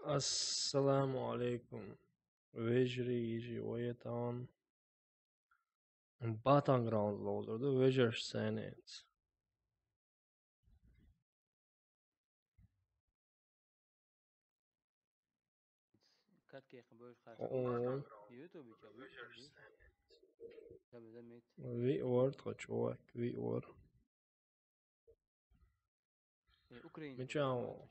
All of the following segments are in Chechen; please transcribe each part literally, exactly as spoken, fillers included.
Ассаламу алейкум. Вежарий, йижарий, вай тахана Battlegrounds ловзур ду, вежарий, сенец. Катки яхин беш хаш. О. YouTube ча. Таби замет. Ви ор, тхо чувак, ви ор. Э, Украина. Мичао.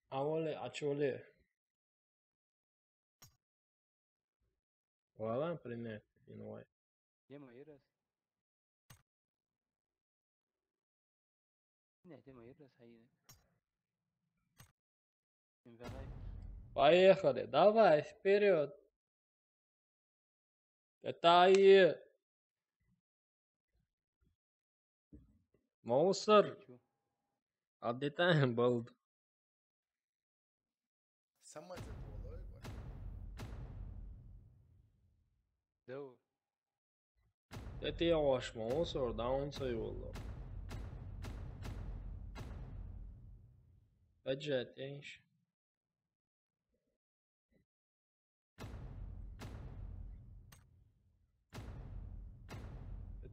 Авале, ачоле. Валан принять, инвайт. Дема ирас. Не, дема ирас, хайне. Поехали, давай, вперед. Это и Мусор. Отдыхаем, болт. Самай за головой, бля. Да. Это я ваш мусор, да, он свой улов. Бюджет, инш.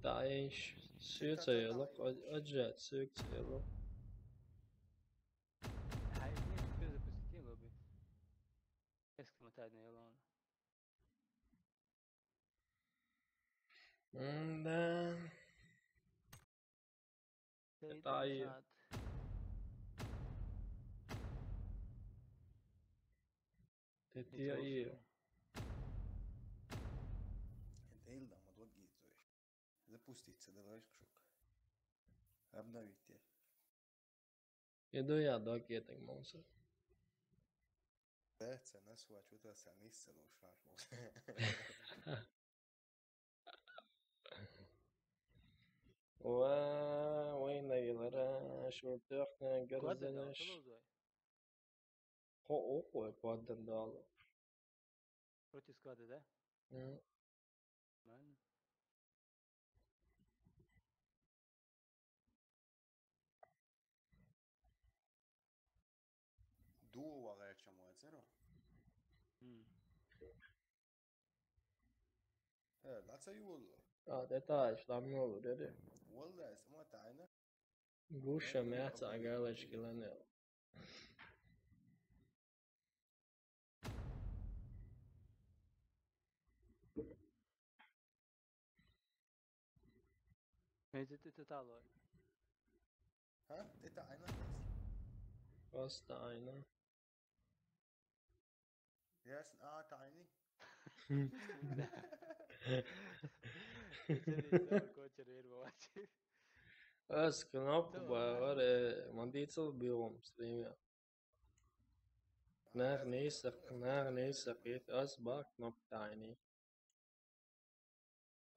Таинш сюцаялык, аджат сюцаялык. Хай, не, теперь запустите лобби. Эскимо тайна ялон. Да. Тай. Тетя и. Запуститься, давай, шук. Обновить. Иду я, док, я так молча. Це не схвачу, то це місце лише. Ва, война йылара, шуртёхна, гырзыныш. Хо, охуй, паддым далы. Против склада, да? Мгм. Нормально. Дуо вагайча муэцеро. Мм. Э, наца юлло. А, детач, там юлло, деде. Валлай, сама тайна. Гуша мяца агалочки ланел. Эй, ты, ты, ты, алло. А? Это Айна? Просто Айна. Ясно. А, это Айни? Да. Ас кнопка бар, э, мандицел бьём стримя. Нах нейсах, нах нейсах, ас бак кнопка Айни.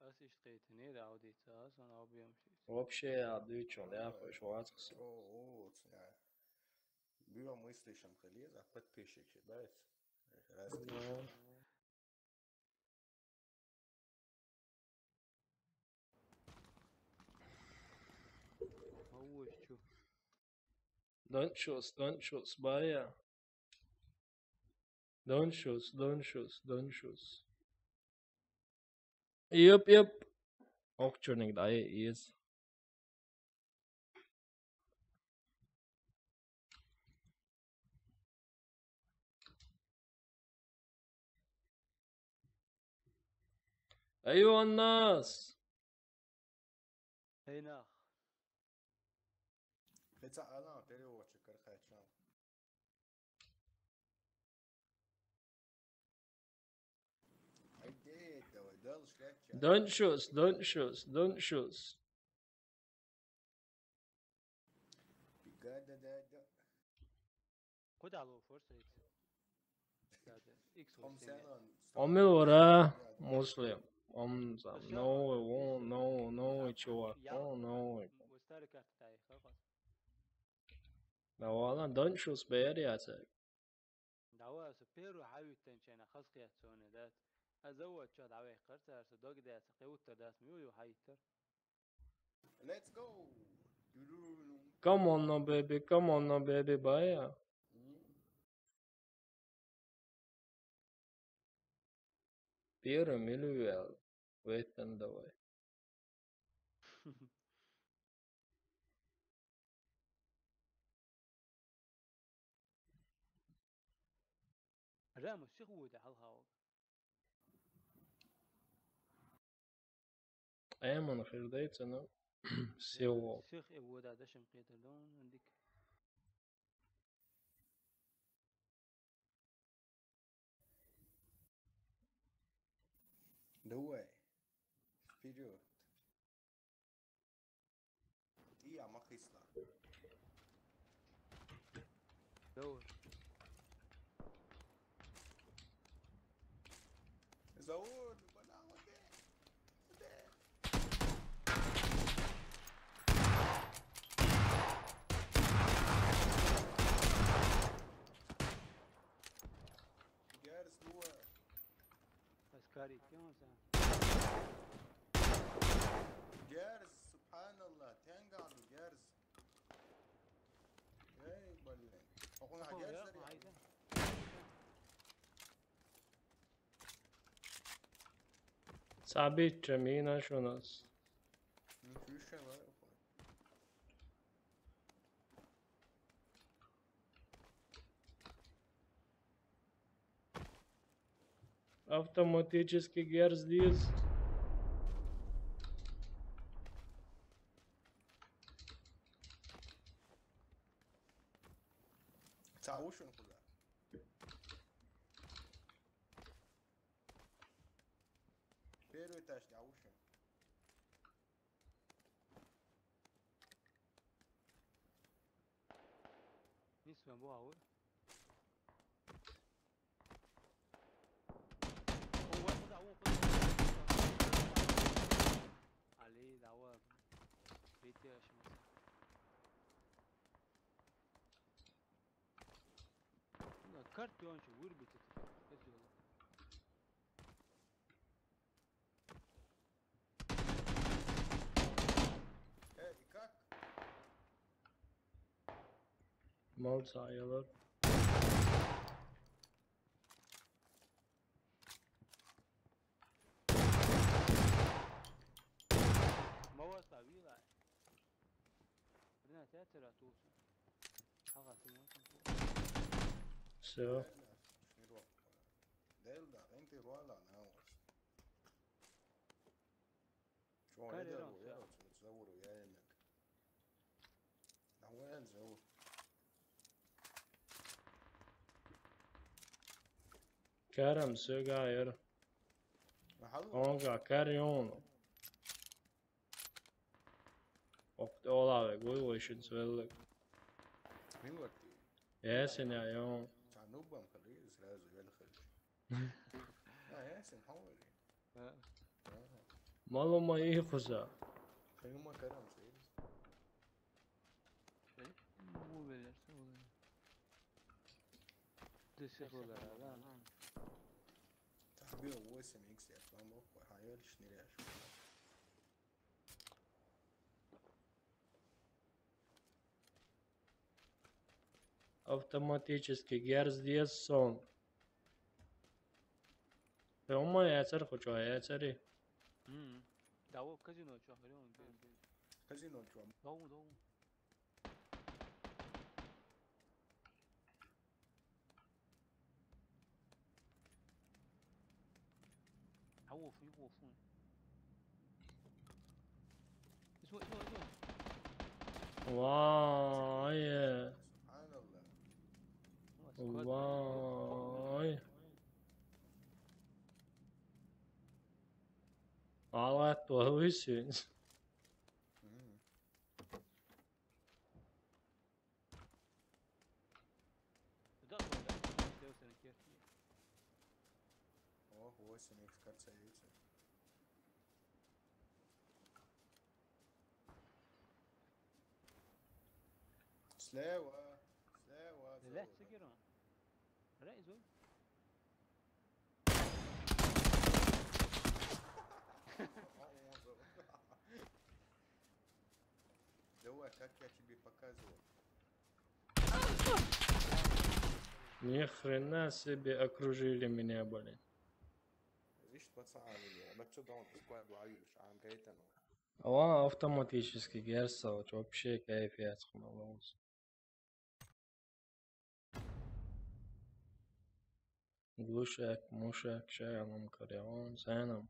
Ас ишкетини раудица, ас он объём шиш. Вообще, а дычон, я хочу вас. О, о, ца. Было мысли, что он полез, а подписчики, да? Раз. Да. А вот чё. Don't shoot, don't shoot, Бая. Don't shoot, don't shoot, don't shoot. Yep, yep. Ох, чёрник, да, и из. أيها الناس. Эй, нах. Хэца ана переводчик кархайчан. Don't shoot, don't shoot, don't shoot. Куда ло форсит? Икс. Омил вара, Муслим. Ом сам, no, no, no, чувак, no, no. Давай, don't shoot, бери ацак. Давай, со первый хавитен чена хас кияцоне, да. А завод чё, давай, карта, со дог да, со кеута, да, смею хавитер. Come on, no baby, come on, no baby, baya. Первый милюэл, веттен давай. Рама сих вуда халхауг. Эмон хирдайцана сего. Сих и вуда дашим кедалон дик. Давай. Вперёд. И я махисла. Давай. Заур, бана, вот это. Герз, дуа. Аскари, кем он сан? Герз, субханаллах, тенга алу, Герз. Эй, блин. Окуна Герз, я. Сабит же, мина шунас. Ну, слушай, ладно. Автоматически герздиз. Цаушин куда? Первый этаж, цаушин. Нисме бу аур. Али, дава. Бити ашмаса. На карте он что, вырубить это? Без дела. Э, и как? Мал саялар. Мава савила. Рина, тя тера тулсун. Ага, ты мой. Всё. Дел да, энти руала на. Чё, Кайра, я Иран, я всё. Заур, я Иран. Нахуй заур. Кэрам сёгайр. Нахал. Онга кэр ён. Окт олаве, гой, гой, шин свеллек. Мин варти. Эсен я ён. Санубам хали, сразу вел хали. А, Ясин, how are you? А. А. Малума ихуса. Хэнума карам, сэй. Сэй? Бу белерсэ, бу белерсэ. Дэсэ холара, да. Тахби восемь икс я, план бок, хайер, шныряш. Автоматически герздиэс сон. Э, ома яцар хочо, яцари. Мм. Да, вот казино чё, хрен, бери. Казино чё? Да, да. Ха, вофу, вофу. Исо, исо, исо. Вай. Субханаллах. Вай. Алат, вай, сен. Мм. Куда туда? Где у тебя на керте? О, восемь икс карта яйца. Слева, слева, слева. Ре, изо. О, о, о. Давай, как я тебе показывал. Ни хрена себе, окружили меня, блин. Видишь, пацаны, я вообще думал, ты сквад ловишь, а он говорит, оно. Ава автоматически герсалч, вообще кайф яц хмалоз. Глушак, мушак, шаялам каряон, санам.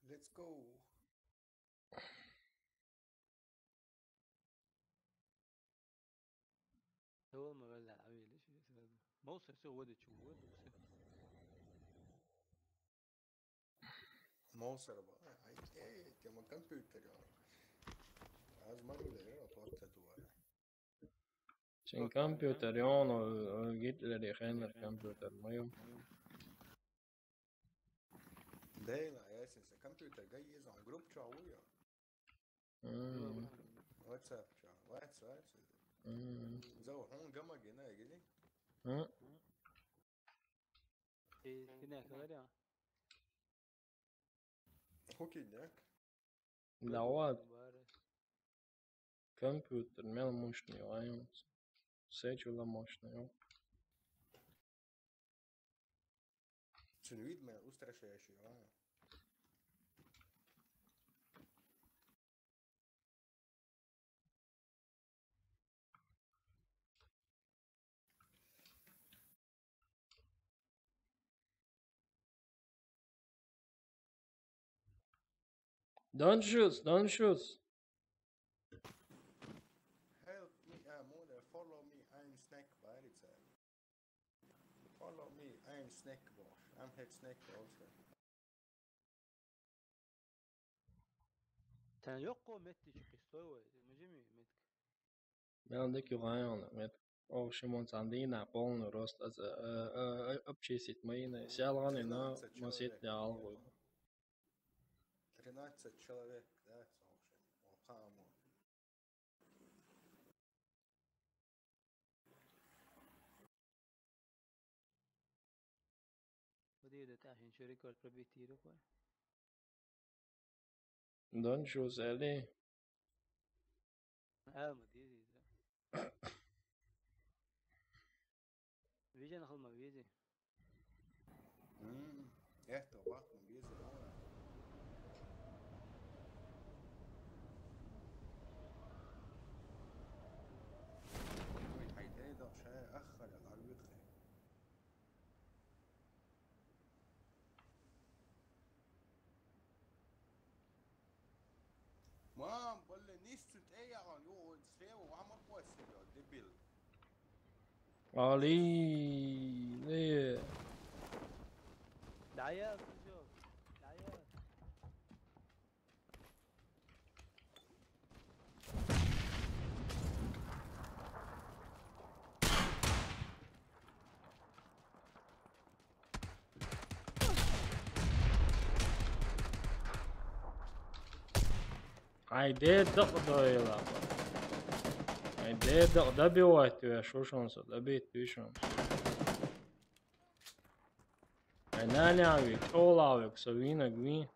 Let's go. Давай, ма валла, авили, ши сразу. Мол, сарси воды чугу, дуксе. Мол, сарба. Ай, эй, тема компьютер, я. Аз могу, да, я, вот это дуара. Сен компьютер, ён, ол, ол Гитлер, я, хеннер компьютер, моем. Дейла, я сейчас компьютер, га, есть он, групп чё, а, уё? Мм. WhatsApp чё, WhatsApp. Мм. Зо, он гама гена, гели? Мм. Э, сине калар я? Хоккейняк. Да ладно. Компьютер, мен мощный, ай, он. Сечула мощный, ё. Цунвид мен устрашающий, а? Don't shoot, don't shoot. Help me, uh, mother, follow me, I'm snack, where is it? Follow me, I'm snack boss. I'm head snack also. Тан ёкко метти чи кистой вай, мужими метк. Мен дик югайон мет. О, Шимон Сандина, полный рост, аз, э, э, э, обчистить мои на сялганы, но тринадцать носить человек, для алгу. Тринадцать человек, да, слушай. О, хамо. Води да тахин чё рекорд пробить тире кой. Don't choose Ellie. А, ма дизи. Вижен хылма визи. Мм, это вахтун визи, да? Ой, хайде да шай аххар алвихе. Мам, блин, нисцу тӀе яла, ё, слева, ва ма квас, дебил. Али, не. Дая, всё, дая. Ай, де док доила. Ай, де док добивать туя, шушонсо, добить туишон. Ай, наняви, чолави, ксовина, гви.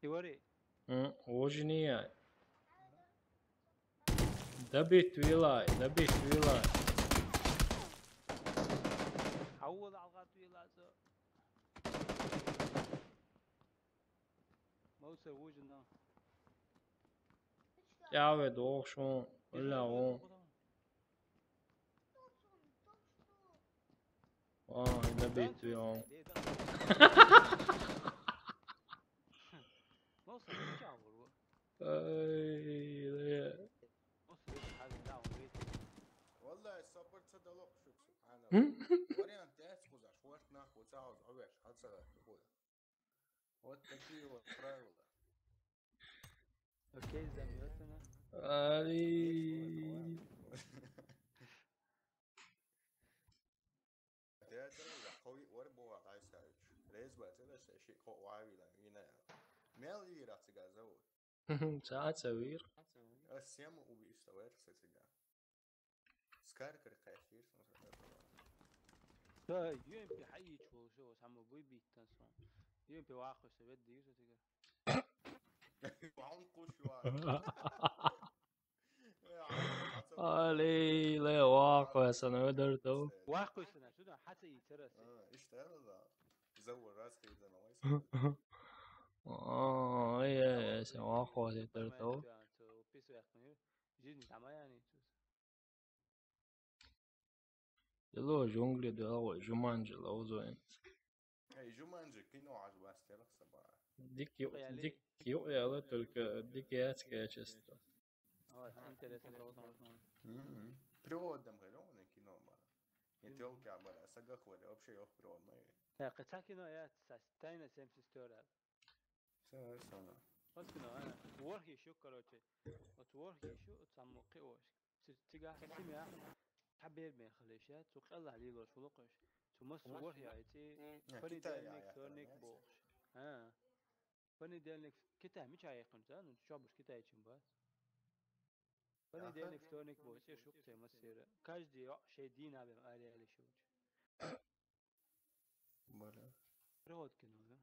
Ивари. М, ожиния. Добить вилай, добить вилай. Хавул алгат вилай со. Мауса ужина. Яве дохшун, ила он. Ай, добить вилай. Мауса чавру. Ай, да. Мауса хавин да он. Валлай, сабар цадалок шук, субханалла. М? Вариант дес кузаш, вот нахуй, цаус, овеш, хацара, хуй. Вот такие вот правила. Окей, замётано. Али. Театр, я хови, вар бова, гайсарич. Резба, це да се ши ко вавила, вина. Мел и рацига зовут. Цаца вир. А сема убийство, это, кстати, да. Скар кар кайфир, смотри, это. Та, ю эм пи хьаийча волуш, оцу хьан ма буй биттан сон. Ю эм пи ваккхуш сан ведда дийза тига. Ваун куш вара. Али, ле, ваккхуш сан ведар тов. Ваккхуш сан, сюда хьаца ийцара се. А, иштта да. Завур раз хейдана вайса. Ой, ой, ой, сан ваккхуш ветар тов. Жизнь тамаяни. Дело жунгли дело, Жуманджи ловзоин. Эй, Жуманджи кино аж вас терах саба. Дик ю-, дик ю-, яла только дик яц качество. Ой, интересно, интересно. Мгм. Природном галёне кино мара. Не только мара, сагах варе, вообще ёх природной. Так, это кино я тайна семьдесят вторая. Всё, всё. Вот кино, а. Ворхи ещё, короче. Вот ворхи ещё, вот сам киош. Ци-, цигахь симя, цхьа бер бен хилийша, цу къеллахь лелош вулакхаш. Цу массо ворхӀ яйцӀи, понедельник, вторник бохуш. А. Понедельник, Китай мича яьккхина ца? Ну, чобуш китайчин бац. Понедельник, вторник бохуш, цӀе шух цӀе массера. Каждый йоӀ шей дийна бен араяли шуч. Бара. Приходкино, да?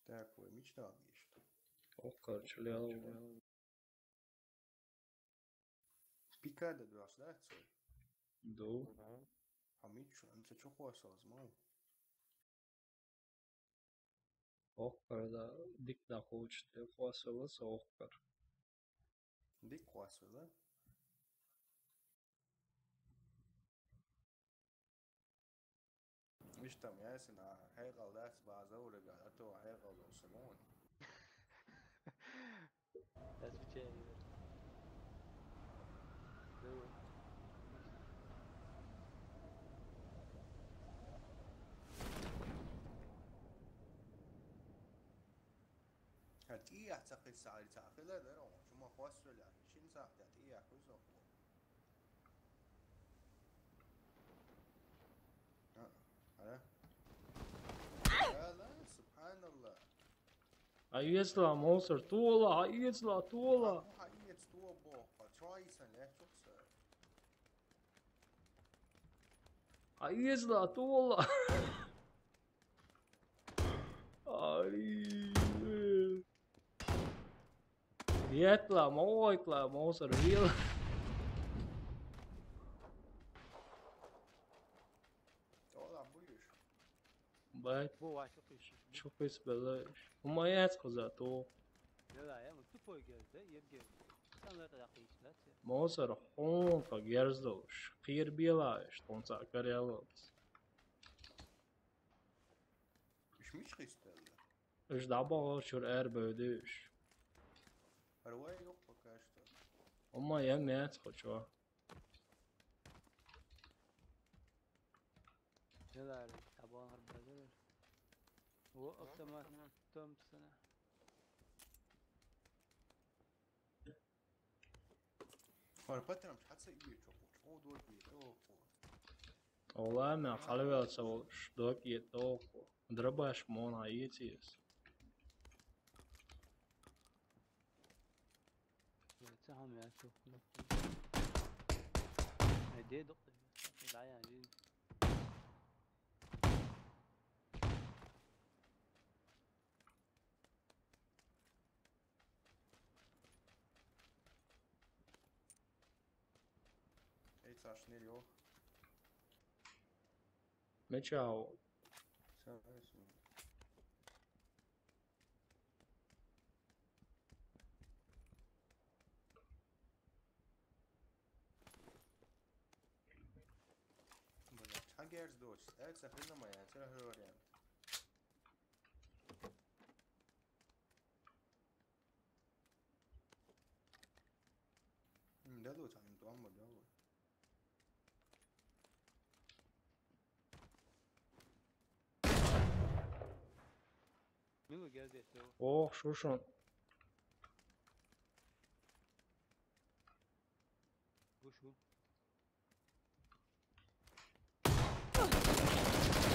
Так, вай мича дагӀна иштта? Ох, короче, лел. Пикада дош, да, цой? Ду. А мича, ца чу хосалз мал? Охкар, да, дик дӀакхочуш, те хосалла со охкар. Дик хосалла? Миш там ясина, хьекъал дац база урага, а то хьекъал долу самон. Отвечай, Игорь. Давай. Хьан тӀехь ца хилла, ца хилла дара, чу ма хосвелла, шин сахьтехь тӀехь кхузахь. А, а? Ала, субханалла. Хьаэцла, Мовсар, тола, хьаэцла, тола. Хьаэц, то боху, чойсан лечух са. Хьаэцла, тола. Ай, э. Етла, мойтла, Мовсар, вила. Тола буюш. Бай. Бу ва чу киш. Чу киш белла. Ума яц куза то. Дела, я, ну, тупой герз, да, еб герз. Сан ла када киш, да, те. Мовсар, хун та герз долуш. Кхер белаеш, тун ца каряллалц. Иш миш хистелла? Иш дӀабахар чуьра аьрбевдеш. Хьара вай юкъа пока что. Ума я мяц хочо. Делари, табахар базар. Во автомат Томпсона. Хьара патрам хьаца иечо, чӀо дорги, тӀо. Ола мя халвел ца волуш, дорги, тӀо. Драбаш мона иециес. Ца хьан вяцу. Ай, де докъ. Да, я, жин. Эй, Саш, не лёг. Мечао. Всё, всё. Блядь, хьан герз доцуш? Эца хилла ма яцара хӀара вариант. М, да лучше, ам, ам, да лучше. Мила герз доцуш. Ох, шушун. Гушу.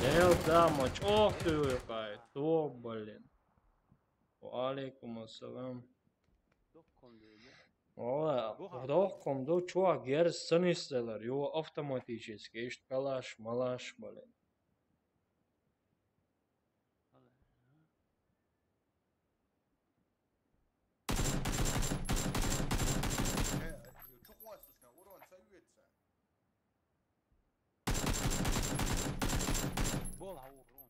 Дел дама, чӀох туьйхкай, то, блин. Ва алейкум ассалам. Доккхун дуьйна. Ва, дохкум ду чуа герз санисселар, ю автоматически, ишт калаш, малаш, блин. Э, чё хвастаешься, урон, советца? Бол, а, урон.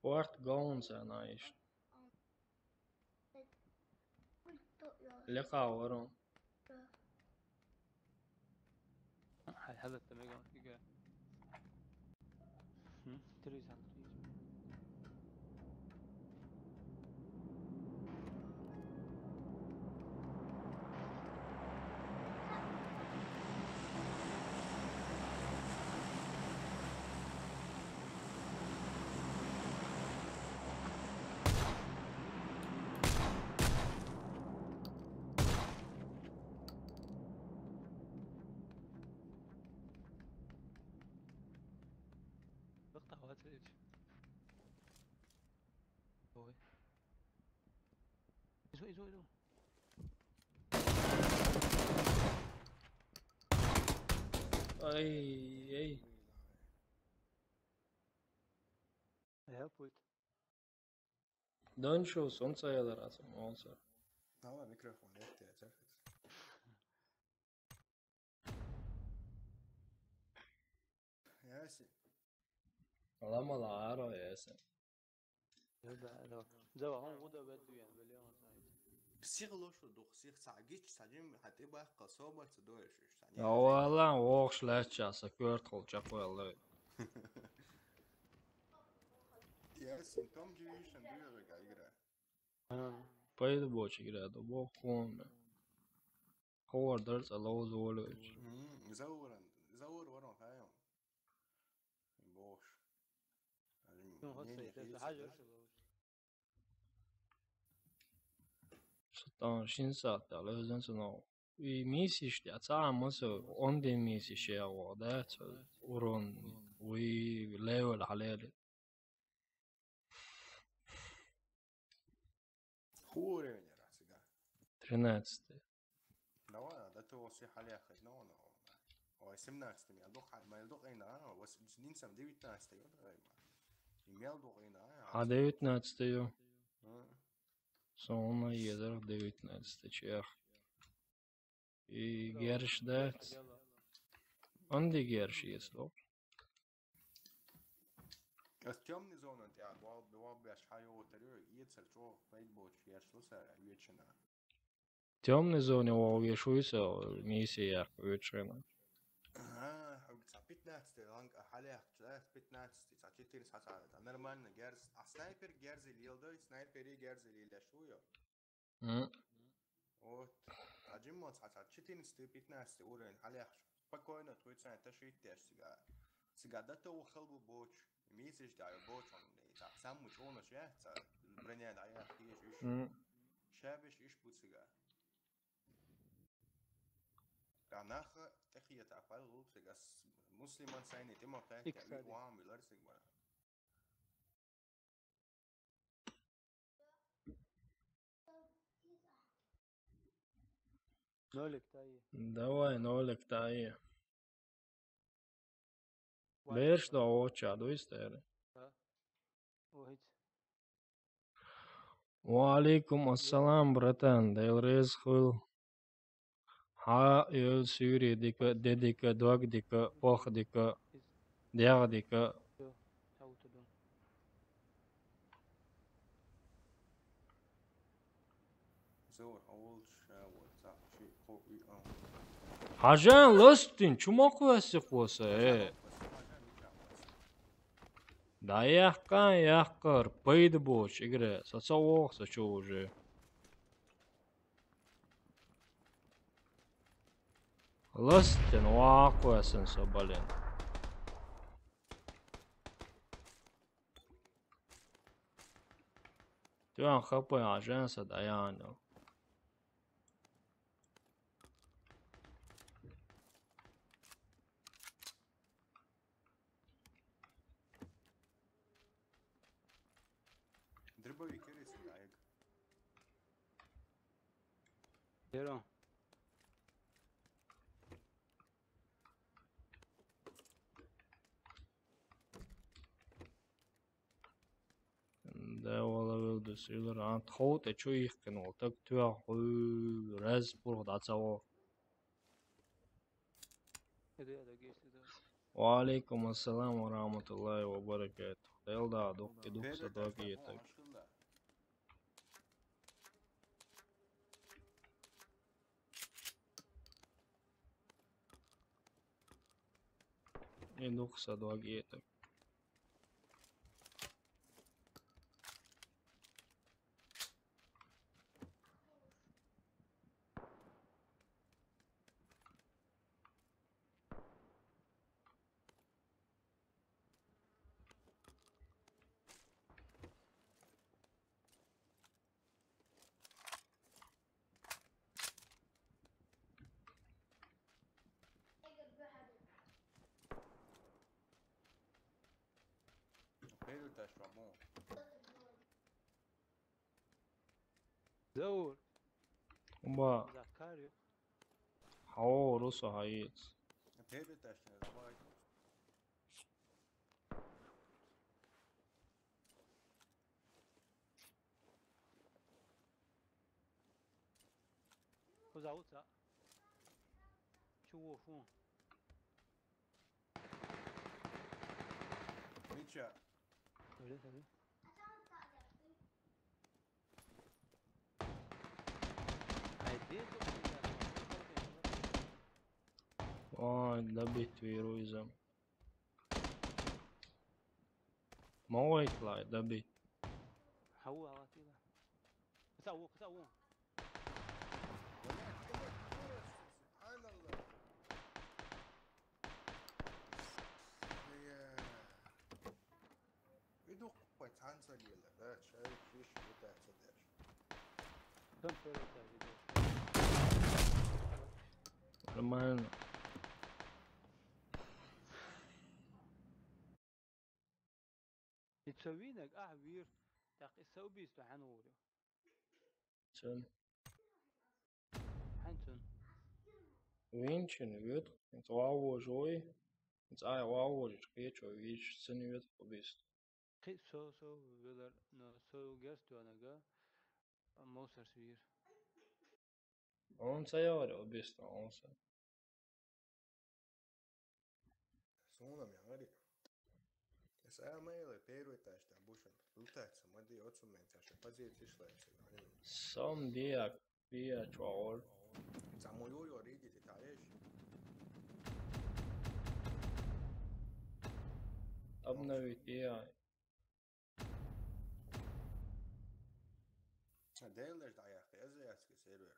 Порт Гаунса наиш. Леха ворон. Хай, хай, хай, хай. Хм, телевизор. Ой. Иду, иду, иду. Ай, ай. Я путь. Дончу, солнце я раз, солнце. Давай микрофон, я тебя, я. Яси. Ала мала аро яси. Да, да. Зава, он уда бет дуян, бельён. Психолошу дух, сих сагич, садим, хати бах, кособа, цедоеш, садим. Авала, ох, шляча, са кёрт хол, чакуялы. Я симптом дивишн дуяга игра. А. Пайда боч игра, да бо хонна. Ховар дарц алоз волоч. М, Заур, Заур ворон хайо. Бош. Ну, вот не, не, это не, хажу. Сутан шин саат да лезен сано. И миссиш да ца маса он де миссиш я во, да, ца урон, уи левел халели. Хуре венера сига. Тринадцатый. Давай, да ты оси халях, но, но. Ой, семнадцатый, мел дух, мел дух ина, а, ос нинсам девятнадцатый, вот, ай, ма. И мел дух ина, а. А девятнадцатый, ё. А. Сона едер девятнадцатый, чех. И герш да. Анди герш есть, ло. Ас тёмный зона, тя, вал, вал бяш хайо тарю, и цер чё, фейсбук, герш, ло, са, вечина. Тёмный зона, вал, герш, уйса, миссия, вечина. Ага, а пятнадцатый, ланг, а халях, да, пятнадцатый, са, четыре, са, са, да, нормально, герз, а снайпер герзи лилдой, снайпери герзи лилдашуё. М. Вот. А Джиммон, са, са, четырнадцатый, пятнадцатый уровень, халях, спокойно, твой цен, это шиттеш, сига. Сига, да то ухал бы боч, миссиш да боч, он, и так, сам муч, он, ша, са, броня, да, я, хиеш, иш. М. Шабиш, иш, бу, сига. Ранаха, тахия, та, пал, луп, сига, с-, муслиман сайни, ты мог, тя, тя, ви, вам, ви, лар, сига. Нолик, тайи. Давай, нолик, тайи. Берш да оча, дуйстери. А? Ой. Ва алейкум ассалам, братан, Дейл резхул. Ха, ё, сюри дика, дедика, догдика, похдика, дягдика. Хажан ластин, чумак васих васа, э. Да яхкан яхкар, пайды боч, игре, саца ох, сачо уже. Ластин, вахуэсын со, блин. Тюан хапай аженса даянил. Zero. Да, вала велдус, уьлар, а, тхов тӀе чу йихкина волу таг тоьхна гӀуьйла, раз пурх дӀа ца во. Ва алейкум ассалам ва рахматуллахи ва баракатух. Делда дуккхи дукха са дог етаг. И дукха са дог етаг. Заур. Ба. Закарю. Хьо, Руса, хьаэца. Кхуза ву цхьаъ. Чу ву фу? Мича. Ой, де тут Ой, добить виру иза. Ма вайтлай, добить. Хьа ву, хьа ву, хьа ву. Кхуза ву, кхуза ву. Субханалла. Э, и дуккха вай цхьаьна ца лела, да, шайга шиш ву тӀе ца деш. Нормально. И ца вийнарг ахьа вийра, тӀаккха и са убийство хьаьна вора? Цун. Хьаьна цун? Вийначун вуьту, хӀинца воввожой, хӀинца ай воввожича кхечо вийча, цун вуьту убийство. Кхин со, со велар, но со герз тоьхнарг мовсарс вийра. Хьуна ца яхара убийство, хьуна ца. Суна ма яхари. Самый первый этаж там бушен. Лутаться, ма де, оцу мен ца ша позиция шлайся. Сом диак, биа чуагӀор. Самую йо ридит этаж. Обновить, я. Делаешь, да, я хз, сервер.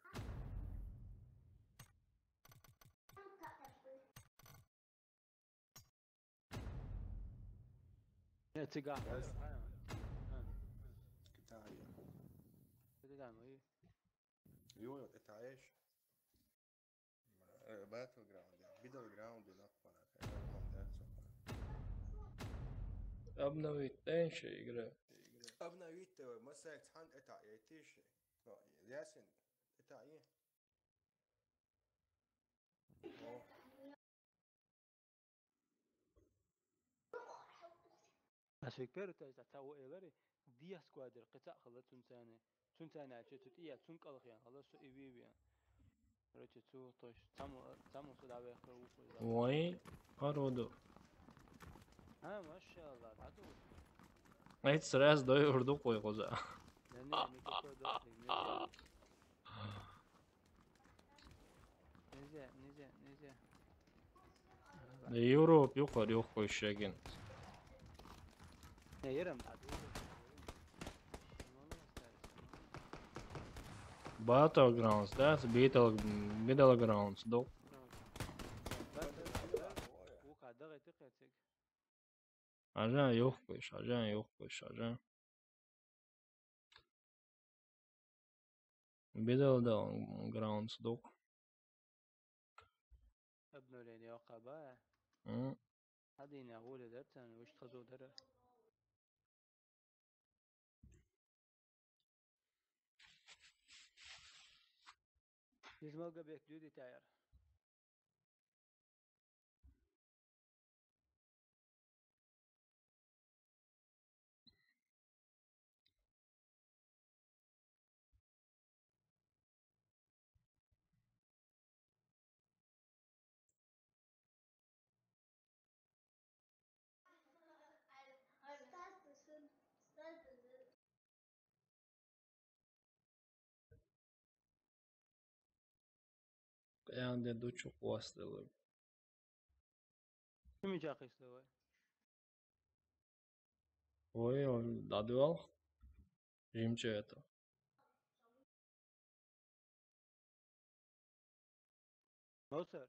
Я циган. Yes. Китай. Китай, ну и. Йо, йо, Китаеш. Э, Battleground, я. Battleground, я, нахуй, нахуй. Обновить, дальше игра. Обновить, э, масак, цхан, это, я, тише. Но, ясен, это, и. О. Ас векберу тайса цхьа ву элари, диас квадр кхи цхьаъ хала цунцане. Цунцане аьлча цу тӀе, цун кӀалхен хала со и вивен. Короче, цу тош цаму, цаму со дӀавехкар ву хуй. Вай, породу. А, машалла, дӀаду. Эт сразу дой урду кой хоза. Не, не, не такой да, не. Нельзя, нельзя, нельзя. Европа юкъар юххуй шегин. Не, ярам. Battlegrounds, да? Battle, Battlegrounds, да? Вука, дагъай ты къециг. Ажа юхкуш, ажа юхкуш, ажа. Battlegrounds дукъ. Обновление йоккха ба? М. Хьадийна гӀоле дар царна, вуьшта хазо дара. Измалга бек дюди таяр. Къиянде дучу къвасдалар. Ким чакъисдавай? Ой, ой, дадивал. Жимче это. Моцар.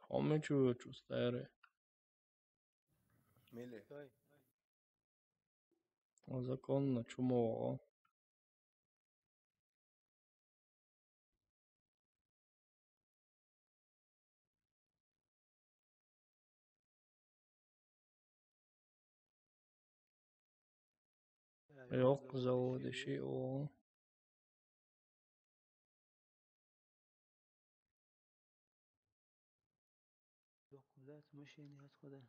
Хомичу чу старе. Мили. Стой. Законно чумоо. Ёкъ, заводи ши о. Ёкъ, куда это машина отхода?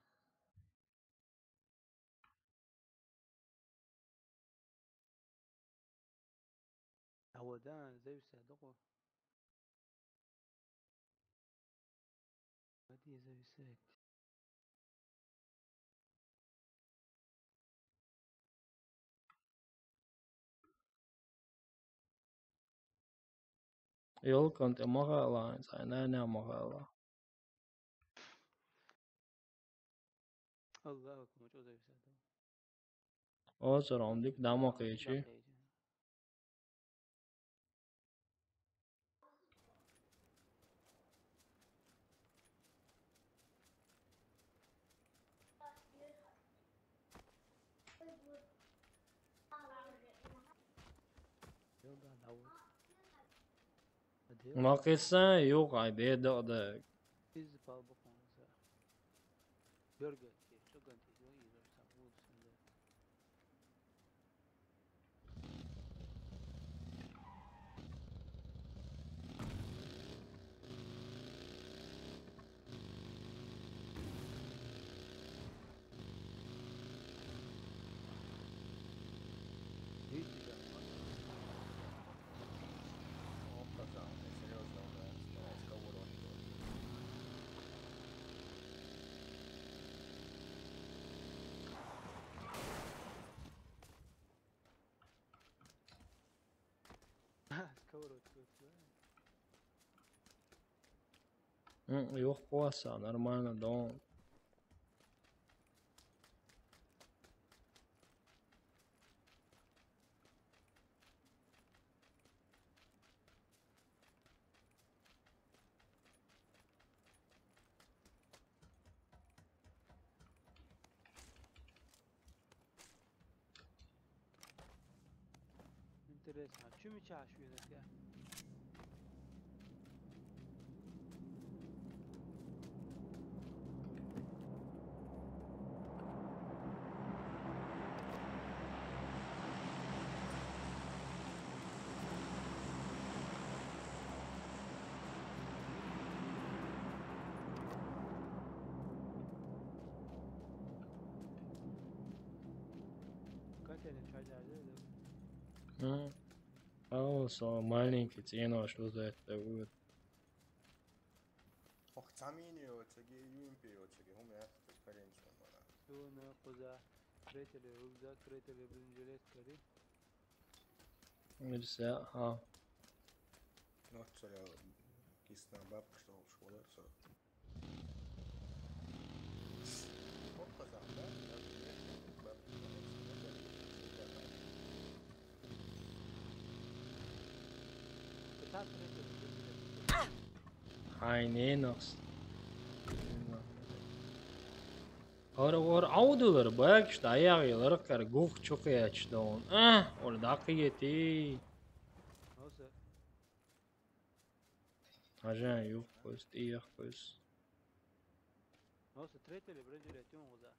Аводан зависит, да, къо. Води зависит. Ёлкан тӀе магъала, сай нана магъала. Аллаху акбар, чӀоза висада. О, царам дик дама къечи. Ма къисса юкъ ай бедода. Из палбукъунза. Георгий, чуган ти зо изо сабуд синде. Сковородка. М, юкъ къваса, нормально, дон. Интересно, а чё меча ещё есть, а? Катя не чай дядя, да? М. А, со маленький, цена, что за это будет? Ох, цамини, оцеги, юмпи, оцеги, хум я, коренчу, мана. Что на коза, крытели, рюкзак, крытели, блин, жилет, кори. Нельзя, а. Ну, царя, кисна бабка, что в школе, всё. Ай, не нос. Ora, ora, audular, bak işte, ayak yalarık kar, guh çok yaç don. Ah, orada akı yeti. Nossa. Ajan yok, kost, iyi yok, kost. Nossa, treta ele, bro, direto, um, Rosa.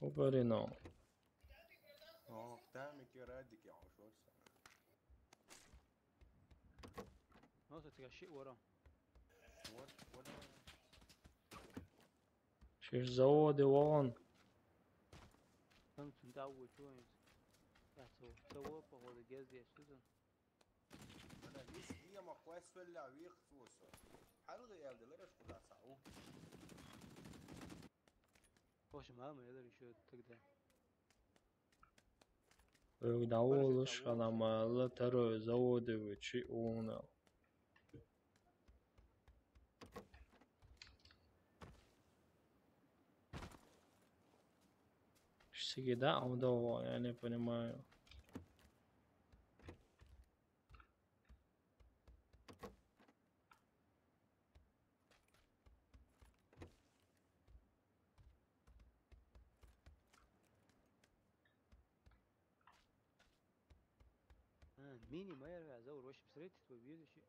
Opa, não. Aa, bir tane mi kere hadi ki hoş olsun. Nossa, tem shit, what on? What, what? Şiş zavodi on. Там цунда учуем. Я цо, цо, походу, гез здесь, что там? Ana biz diye ma quest vella vi xususa. Halga geldi la reş kuda sa'u. Hoş, мама, я решил тогда. Ögda oluş alamalı tero zavodi viçi ona. Всегда он дома, я не понимаю. А, мини майер вязал, вообще, посмотрите, твой бьёт ещё.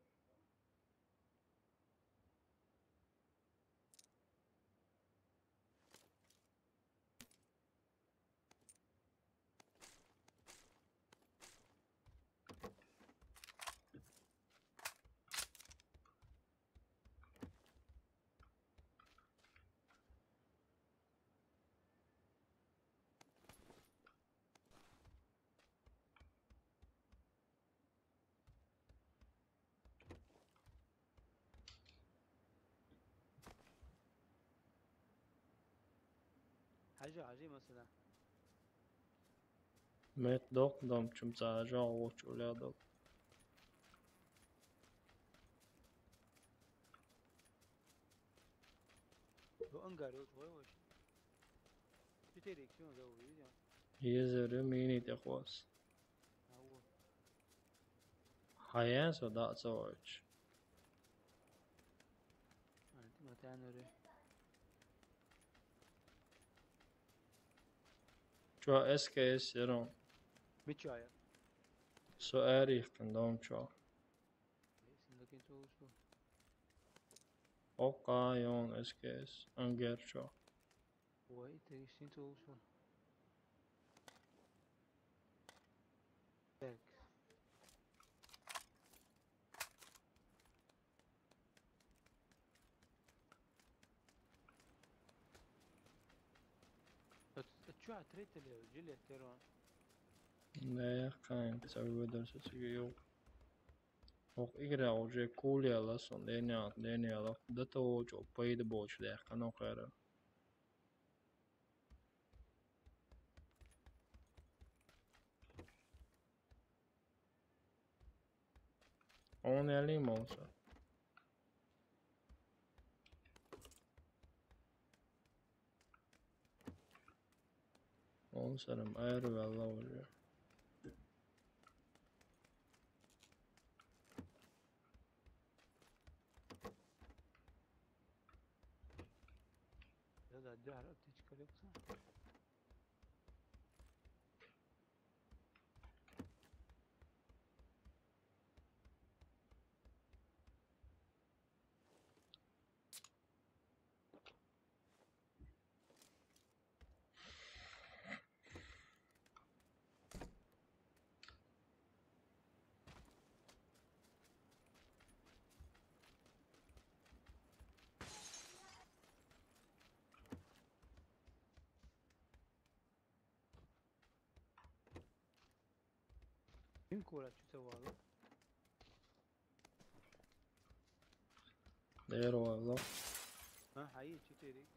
حاجة عجيبة مثلا. Met dok dom çum sa ja och ulja dok. هو انقر يوت وين وش؟ شو تيريك شو زوي؟ Jezeri mini te kos. هو. Hajen so da so och. انت ما تعنري. Ço S K S yeron. متشايا. So erich kan dom ço. سندكين تو شو؟ Oka yon S K S. Anger ço. وي تريشين تو شو؟ باك. تشو عتريت اللي جلي تيرون. Ne kan sa öder sesi yok. Och igra oje kulia la son denia denia la. Da to ojo payda boch de kan o kara. On ja limon sa. On sanırım ayrı valla oluyor. هذا الدهر بتشكل يكسر. Kim kura çüte var lan? Первая ло. А, хьаий, четыре икс.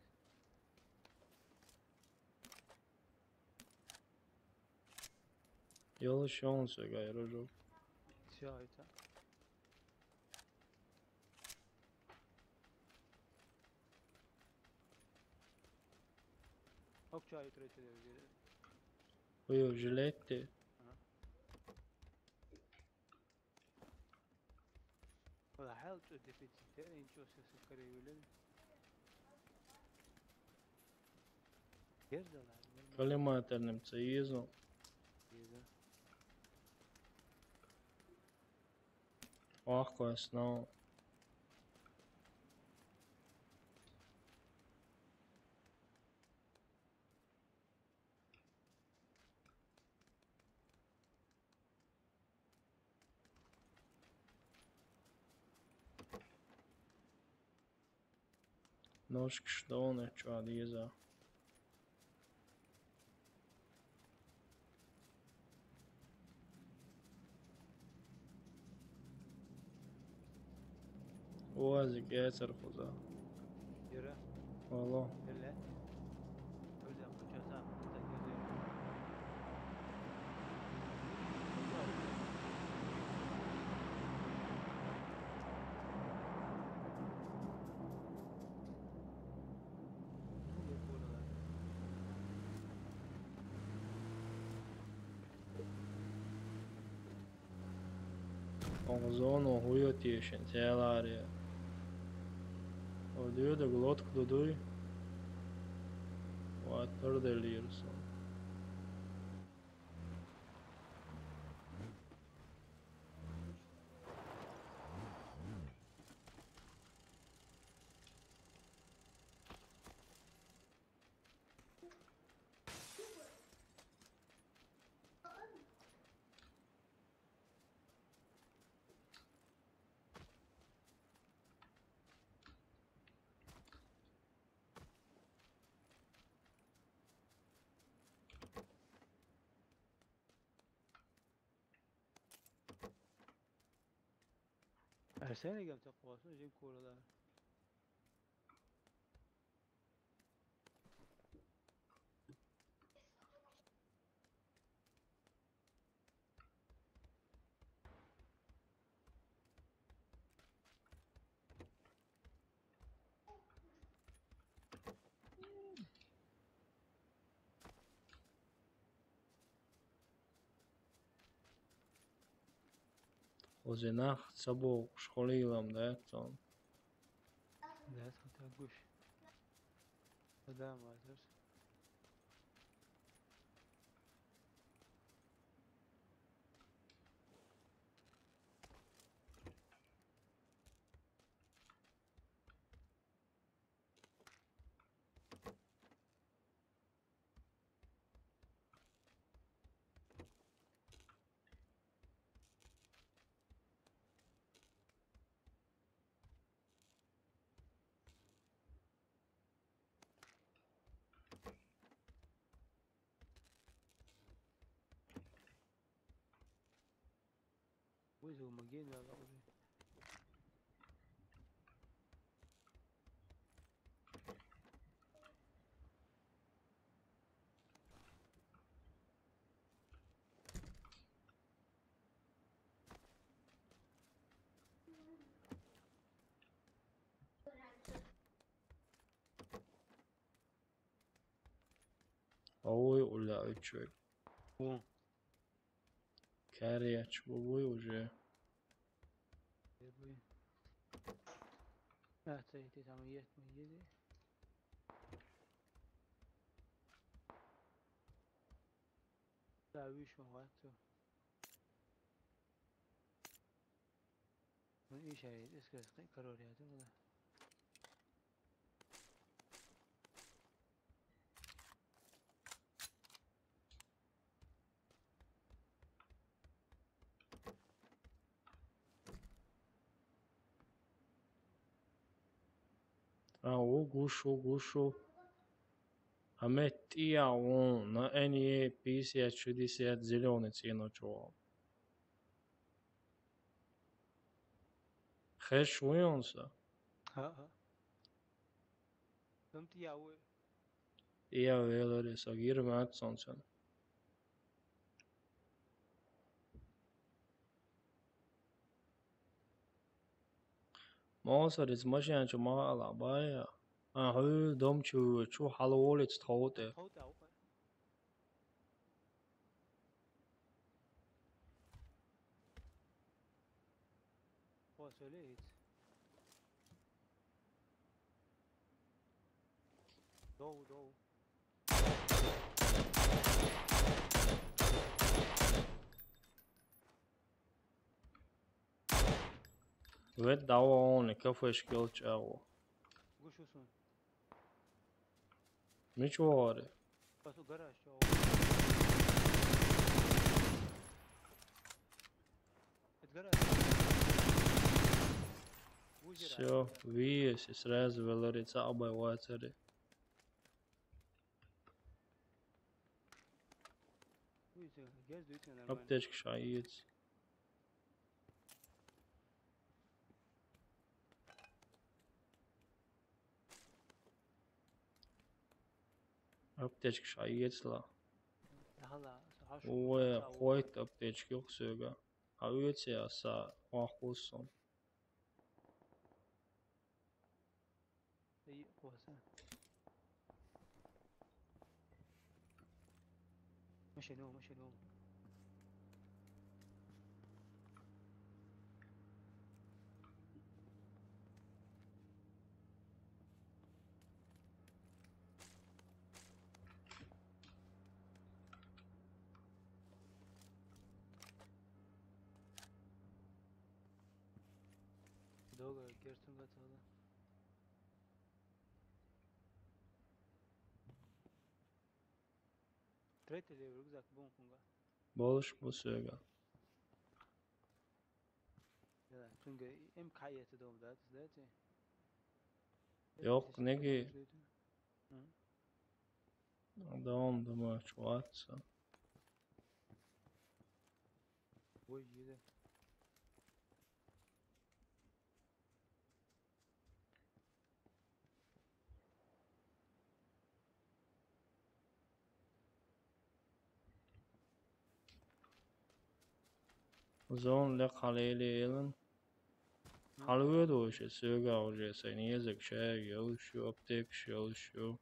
Ёлуш ёлун сегай рожок. Всё, это. Ок, чё, это, это, это. Ой, жилетты. Ага. Вала хьал чу дефицит, э, ничего себе, скорее, блин. Гердала. Коллиматорным ца езу. Езу. Ох, классно. Ножки что у нас, чё, Адьеза? Уазик, я цархуза. Юра. Алло. Юля. Онзон, о, хуё тешен, тяларе. О, дюда, глотку дудуй. Вот, перделирсон. Арсен эгем токъвасын, жин куралар. Озенах цабо школилам да, тон. Да, тон так гуш. Да, мазер. Вызов магазин надо уже. Ой, уля, ой, чё. О. Кореяч, бубуй уже. Бубуй. А, цей, ты там есть, мы едем. Да, вишма вату. Ну, и ща, и скажи, король, я думаю. А, угушу, угушу. А метия он на Н Е пятьдесят шестьдесят зелёный ценочек. Хэш уйонса. Ха-ха. Дом тӀе яв вай? ТӀе яв веларе, со гир маьт сонцан. Мосар из машен чу ма ала бая. А, хӀу дом чу, чу хьалволиц тхов тӀе. Тхов тӀе, а, вукъа. О, сёле хӀинца. Дов, дов. Вет дӀавони кафешка йолчу агӀо. Гуш ву суна. Мича вогӀаре? Басу гараж чу вогӀу. Эт гараж. Вузера. Всё, виеси сразу велари, цхьа а бай вацари. Вуйца, гез дуьйцина нормально. Аптечка ша иец. Аптечка ша иецла. Дахала, со хьаш. Ой, хойт аптечка юх сёга. А уьйци аса, вахкус сон. Ай, хваса. Машину, машину. Дога гертун гатала. Третий левый рюкзак бун кунга. Болуш бу сёга. Да, кунга эм кайета дом, да, да, ти? Йок, неги. М? Дом, думаю, чуватса. Ой, еда. Зон ле халели элан. Хьалведо ше сёга уже сайн езаг шаьг йолуш ю, аптекаш йолуш ю.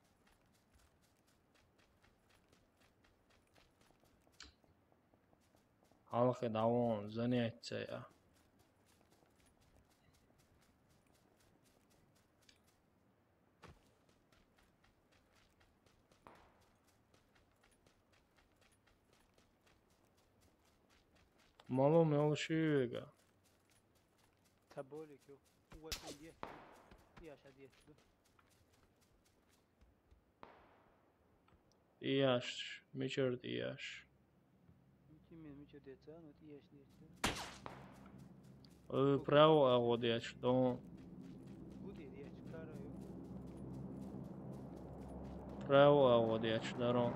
Хьалхе дӀавон занятия. Малум йолуш ю вега. Ца болик ю. Угощение есть. Я ща есть. ТӀияш, мичара тӀияш? Мича мен, мича деца, ну тӀияш деца. Э, право агӀо деш, дон. Гуди деш, караю. Право агӀо деш, дарон.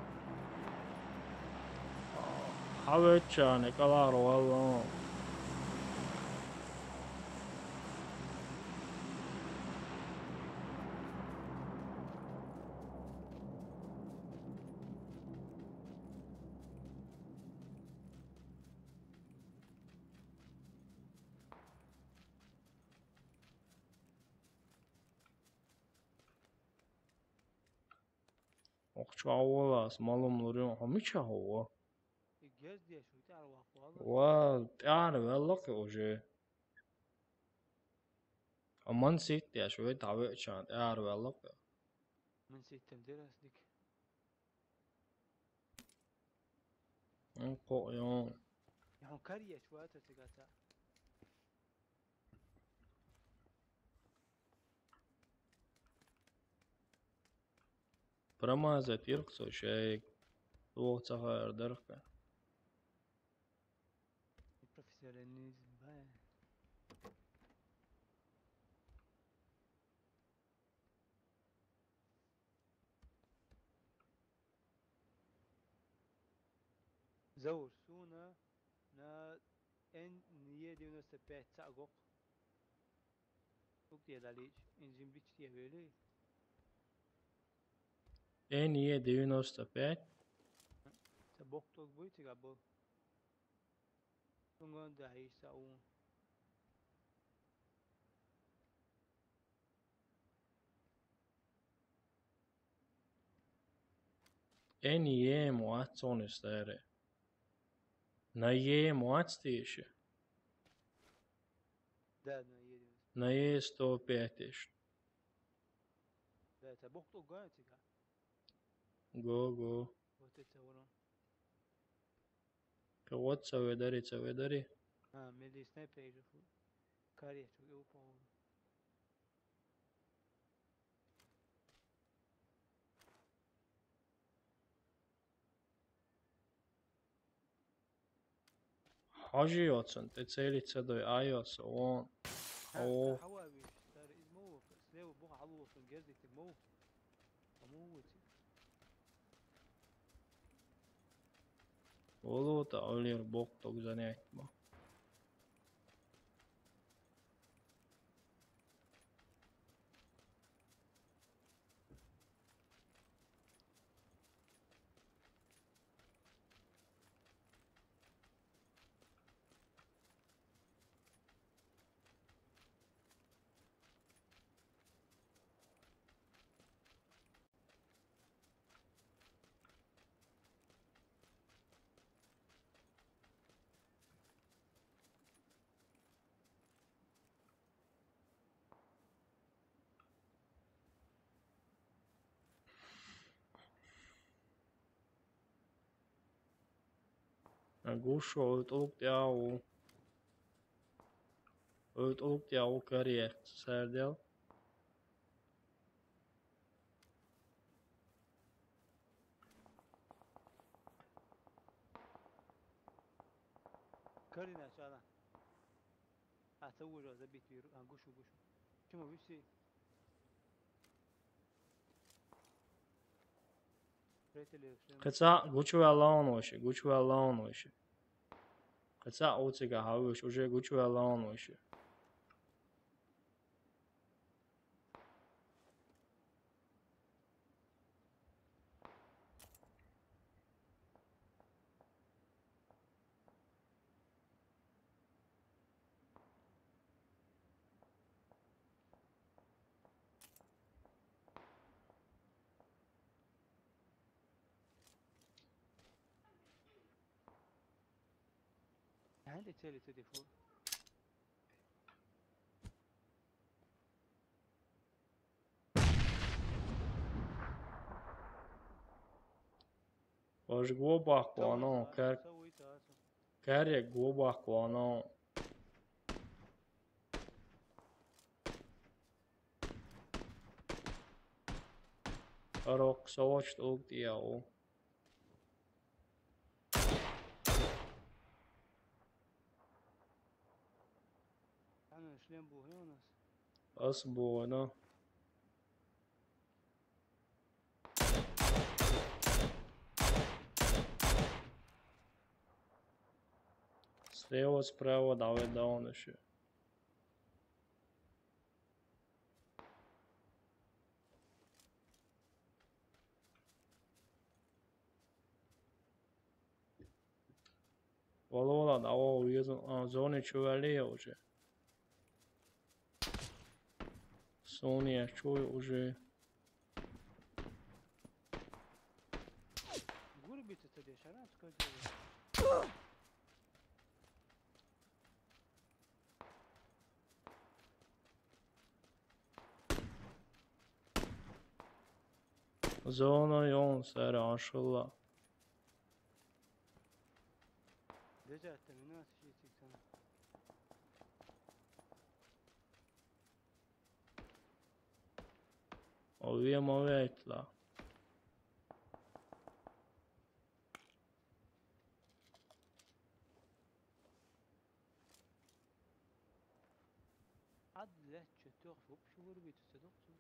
Хьавеччане калар валлон. Охча валас малум лурин, хьо мича хӀо ва? И гез деш ву, тӀаьхьа ваккха вала. Ва, тӀаьхьа ваьлла кхе уже. А ман сийт деш вай, тхьа веачан тӀаьхьа ваьлла кхе. Ман сийттам дерас дика. М, кхо йон. Я хьо кариеш вата цигата. Промазать ирх со шайг. Лох ца хаар дарх. Профессионализм, бай. Заур, суна на Н Е девяносто пять цхьаъ гоккху. Тут я далеч, инзим бичти я вели. Н Е девяносто пять. Це бок ток будет, цигабо. Тунга да иса у. Н Е м вац цунис даре. На Е м вац тише. Да, на Е м. На Е сто пять иш. Да, это бок ток гуна цига. Го, го. Вот это воно. Ка вот ца ведари, ца ведари. А, мели снайпер же фу. Кария чу, по-моему. Хажи оцун, те цели ца дой айос, он. О. Хава виш, стар из мова, слева бог алу оцун герди те мова. Кому вути? Олу та олир бок ток занять ма. Гушу, ойтӀулукъ тӀяу. ОйтӀулукъ тӀяу кариер, сардел. Карина чана. А, це уже забит вирус. А, гушу, гушу. Чому ви всі? Приятелі, всі. Кыца гучу алаун воши, гучу алаун воши. Кыца оцига хавыш, уже гучу алаун воши. Гьанде цели телефон. Важ губа бахвано, кар-, каре губа бахвано. Рок соч тук диау. Ана шлем бугы у нас. Ас бугы, но. Слева, справа, давай даун ещё. Вала, вала, давай, уйдем. А, зоны чё вали уже. Соня, чё уже? Гурбица тебе, шаран, скажи. Зона ён сэр ашылла. Дезерт, ты меня сейчас. Овье мове айтла. Ад лет четыре вообще вырубить, это доктор.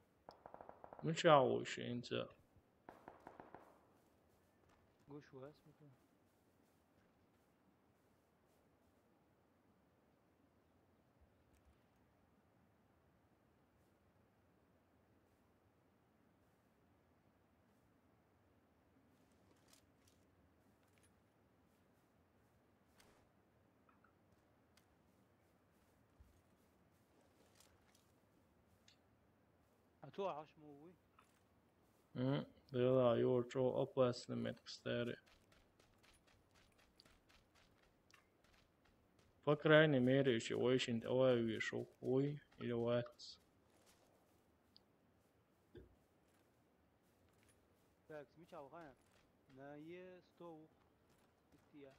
Ну чё, вообще, инца. Гуш вас, это. Цо хьаш мо вуй? М, дела, юр чо опасный метка старый. По крайней мере, ещё очень давай вешу. Ой, или ватс. Так, смечал, ха. На е сто ух. Иттия.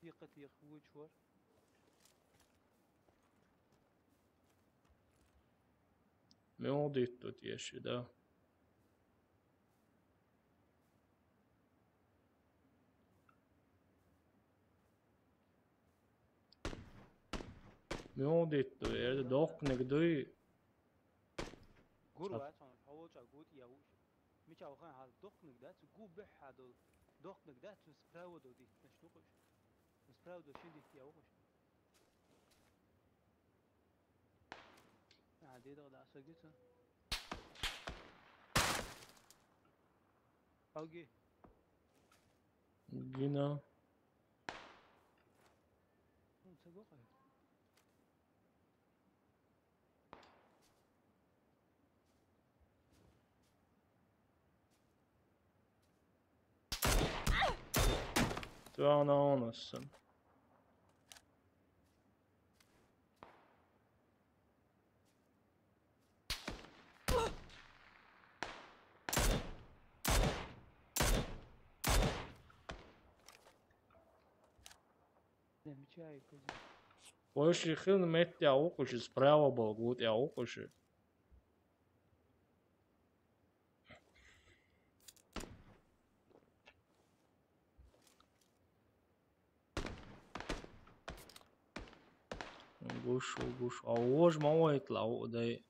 Тихо, тихо, лучше. Мёдит тут ещё, да? Мёдит тут, это дохнет, да? Гур вац, он хавоча гут я уш. Мича вахан хал дохнет, да, цу гу бехадол. Дохнет, да, цу справа до дит, значит, ухуш. Справа до шин дит я ухуш. А, деда, да, согица. Алги. Гина. Ну, це гохай. Цо ана онассан. Больше хил метте аукуши, справа был, гут аукуши. Гуш, гуш. А уж ма вайтла, у, дай.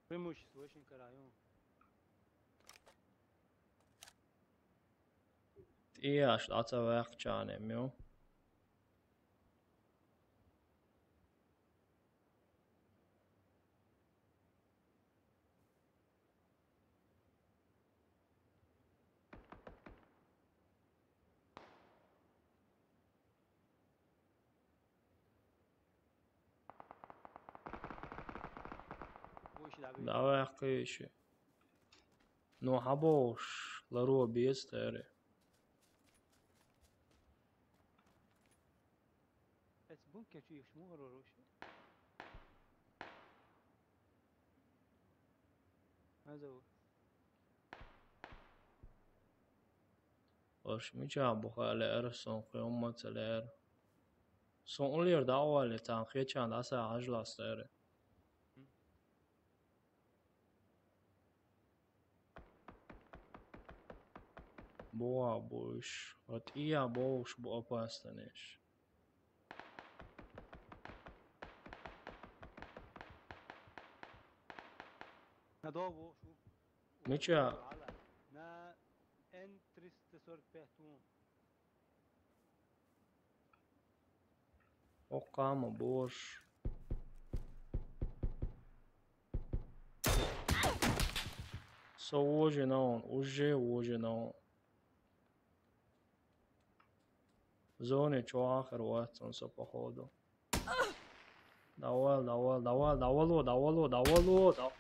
Преимущество очень караю. Тӏе аш лаца вахчане мю. Давай, къышы. Ну, хабош, ларо без тери. Эс бун кечу иш мугар вароши. Аза. Ош мича бухале эр, сон къыёммаца лер. Сон улер да вале, тан хечан да са ажлас лер. Буа буш, вот и я буш бу опастанеш. На долу шу. Мича? На Н триста сорок пять тун. Окама, боже. Со уже на он, уже, уже на он. Зоне чё ахер ватсон со, походу. Давай, давай, давай, давай, давай, давай, давай, давай.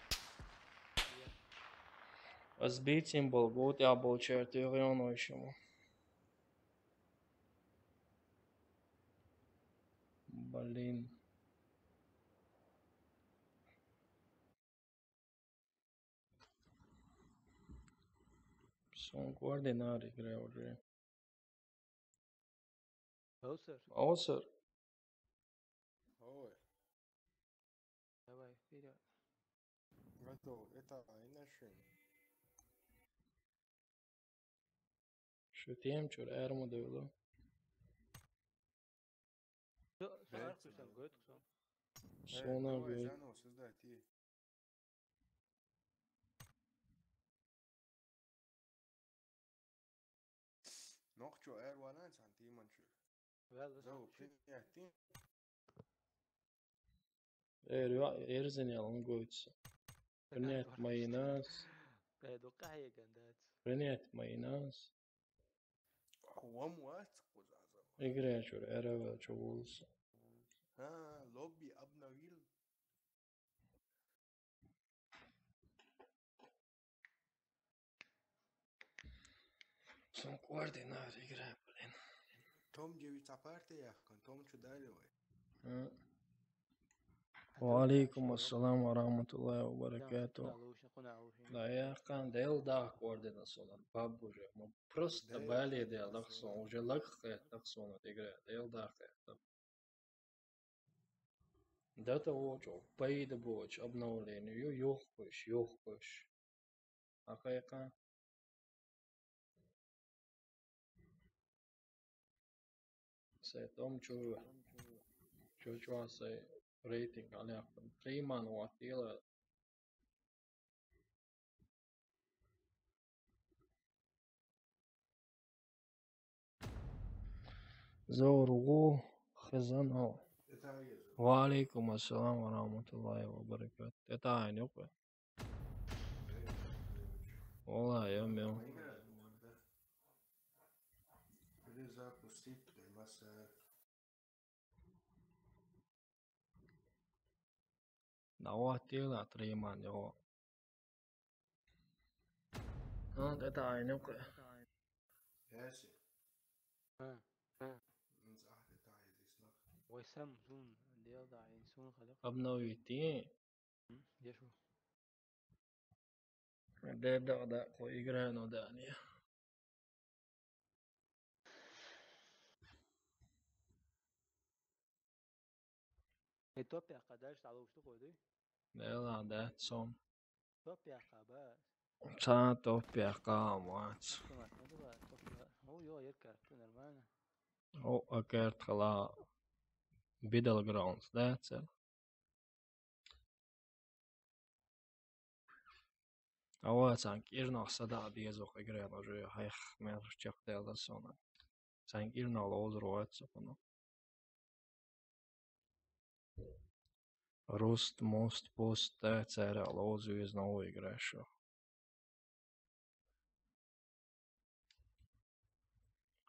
Сбить им был, вот я был черт, и он ещё. Блин. Сон координат игры уже. Оусер. Оусер. Ой. Давай, вперёд. Готов. Это Айнашин. Шутим, чур эрму дывлу. Со, со архусан гойт, со. Сона гойт. Заново создать и. Нохчо эр валан сан тиман чу. Вел, зау принять тим. Эр, ва-, эрзен ялан гойт со. Принять майонез. Э, дукха хьеган дац. Принять майонез. Хьо вам вац кхузаза. Играчур эравел чу вулса. А, лобби обновил. Сон координатор игры, блин. Том девять апарты яхкан, Том чу дали вай. М. Ва алейкум ассалам ва рахматуллахи ва баракатух. Да, яхкан, дел да координатор сон, баб уже. Ма просто бале дел да сон, уже лаг кхет да сон игры, дел да кхет да. Дата вочо, пайда боч, обновление, ю, юхкуш, юхкуш. Акайка. Се том чу, чу чу се рейтинг аляхтан. Триман ватила. Зоргу хизан о. Ва алейкум ассалам ва рахматуллахи ва баракатух. Это ай нюкъе. Ола, я мё. Перезапустить, масса. Да, вот, тела триман, йо. Ну, это ай нюкъе. Яси. А, а. Н захте тайзис нах. Вай сам зун, дел да, ин сун халык. Обновить, и? М, дешу. Дердагъда ко играно дания. Э, топ яхха дальше алушты койду. Дела, да, сон. Топ яхха ба. Ца топ яхха, мать. Топ яхха, топ яхха. О, ё, ер карты, нормально. О, а карт хала Battlegrounds, да, цел. Ава, цанг ирнах сада дезох играл уже, хайх, мер чек делда сона. Цанг ирнах лоз роат сокуна. Рост, мост, пост, да, цара лоз из новый игра шо.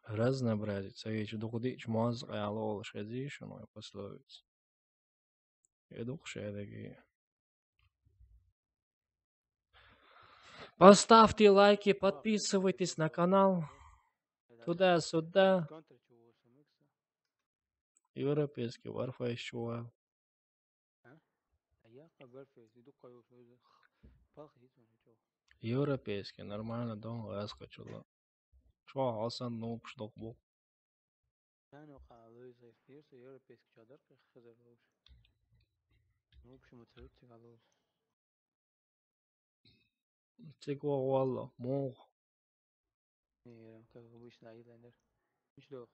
Разнообразие. Цаги чу дукъдич моз къялол шези шуной пословиц. Эдух шедаги. Поставьте лайки, подписывайтесь на канал. Туда-сюда. Европейский Warface чувал. А? А я как Warface, иду каю свой палка есть, он чё? Европейский, нормально, дом, ласка, чё. Чё, алсан, ну, пш, док, бок. Яно ка луиз эфирс европейский чадар хызар луш. Ну, почему ты цигал луш? Цигал валла, мох. Не, как обычно, айлендер. Миш лох.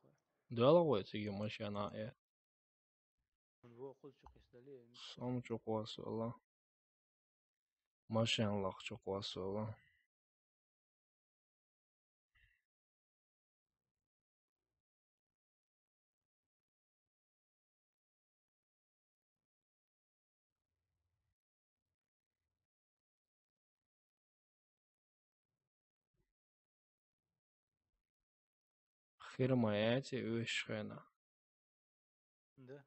Дала гой циги машина, э. Бу кул чукъис дали. Сом чукъвас вала. Машинлах чукъвас вала. Хирма яйца уьш хена. Да.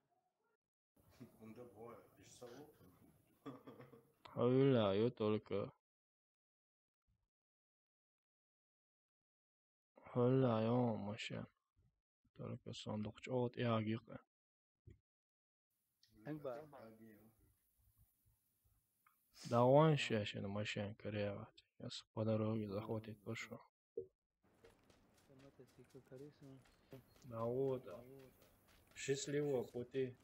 Унда бой, иш саву. Хавила ю только. Хавила ю машин. Только сондук чот ягикъ. Ханг ба? Да вон ща машин коряват. Сейчас по дороге захватить пошёл. Мотоцикл корейский. Да вот. Счастливого пути.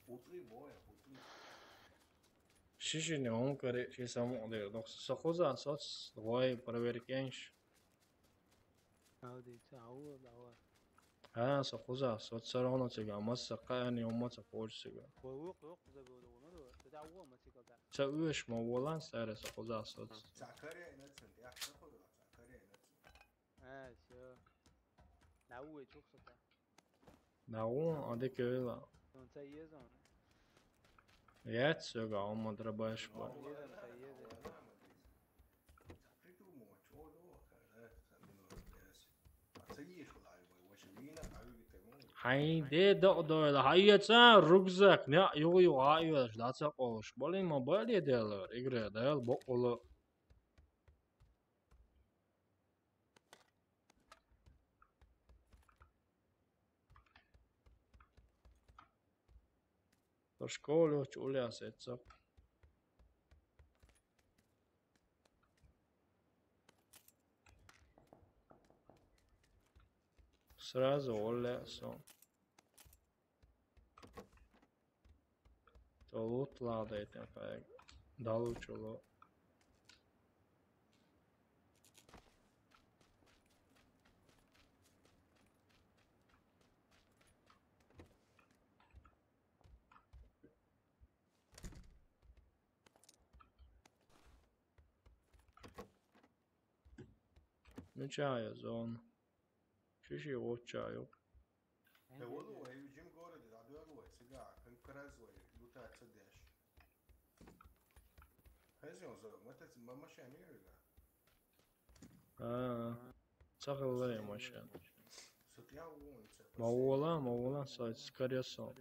Утри боя, утри. Шишини он коре, чи само дер. Док сахуза соц, давай проверкенш. Ауди, ца, ауа, ауа. А, сахуза соц, всё равно цига, масса кани, умма ца поч цига. Ой, ух, ух, куза бёда, умма да. Да, ауа, ма цига да. Ца уш ма волан саре сахуза соц. Ца коре, на цен, я сахуза, ца коре, на цен. А, всё. Да, уе, чух сота. Да, он, а де кевела. Он ца езон. Яц сога, амма драбаш ба. Хай де дойла, хай яца рюкзак, не, юг-юг, а, юг, да, ца, къолуш. Блин, ма бали делар, игра, дел, бо, оло. До школы чули асецап. Сразу оле со. Толут ладайтен фаг. Далучулу. Ну чая зон. Шиши вочаю. Те воду, э, Джим городе, да, дуэлу, э, сега, конкуренцию, юта цедеш. Хезион зо, мата ц-, мама шамирга. А, цагалла машин. Сутя вон, ца. Маула, маула, са, скорее со.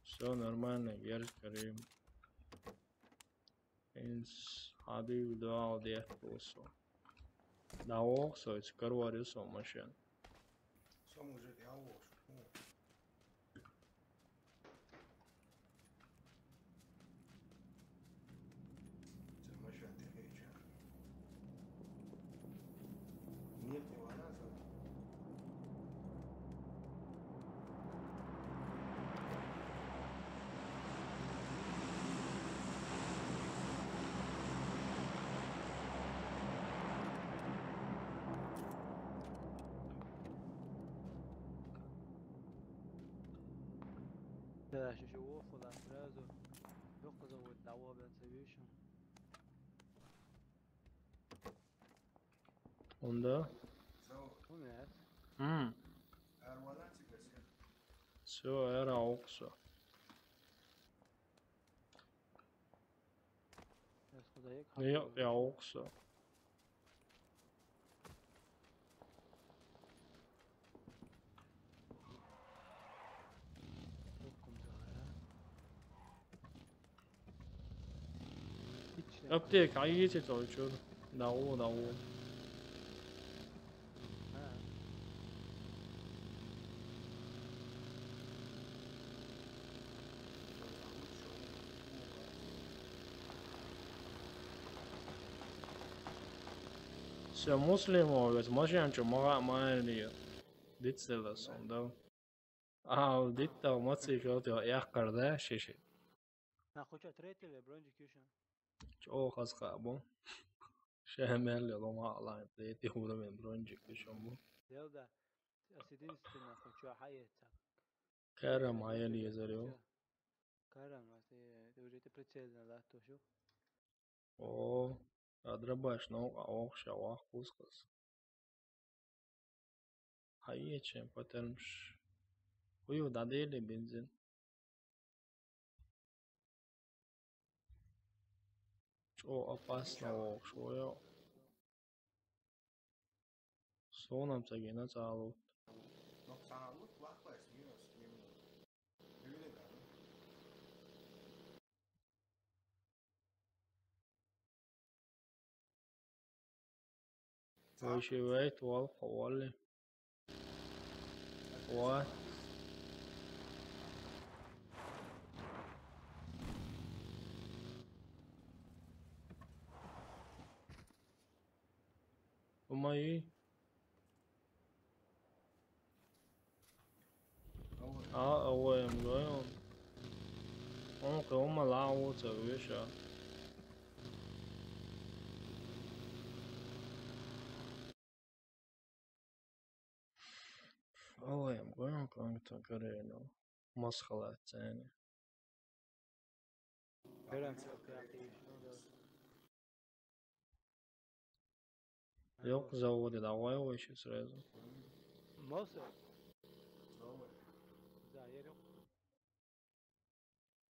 Всё нормально, герз карим. Инс, ади дуал диет болсо. Да ох, со, ич карвари со машин. Со может я ох. Да, ещё, ещё, ох, да, сразу. Ещё, коза, вот, да, вот, да, всё, ещё. Онда? М. Всё, эра оксо. Эс куда ек. Йо, хаппа я оксо. Аптека, а есть это, чё? Да, о, да, о. Всё, Муслим, о, ведь машинчу мага майни. Дицела сон, да? А, дитта, маци, жолти, яхкар, да, шиши. Нахуй чё, третий ве, брончик ещё. Чё, хас хабу? Шамел, лома, ала, третий уровень, брончик ещё бу. Делда, а с единственным, нахуй, чё, хай яца. Карам, а я не зарю. Карам, а ты, ты уже ты прицельно, да, то шо? О, адрабаш, но, а ох, ша, ох, кускас. Хайе, чем патермш. Хую, дадели бензин. Чё опасно, ох, шо я. Сонам цагена цалут. Ваще вайт вал хавали. Ва. Умаи. А, а, ой, м, ой, м. Он кого мала, вот, а, видишь, а. Ой, м, ой, м, как-то, короче, ну, масхала цены. Прям всё, прям. Ёк, заводе давай его ещё сразу. Маса?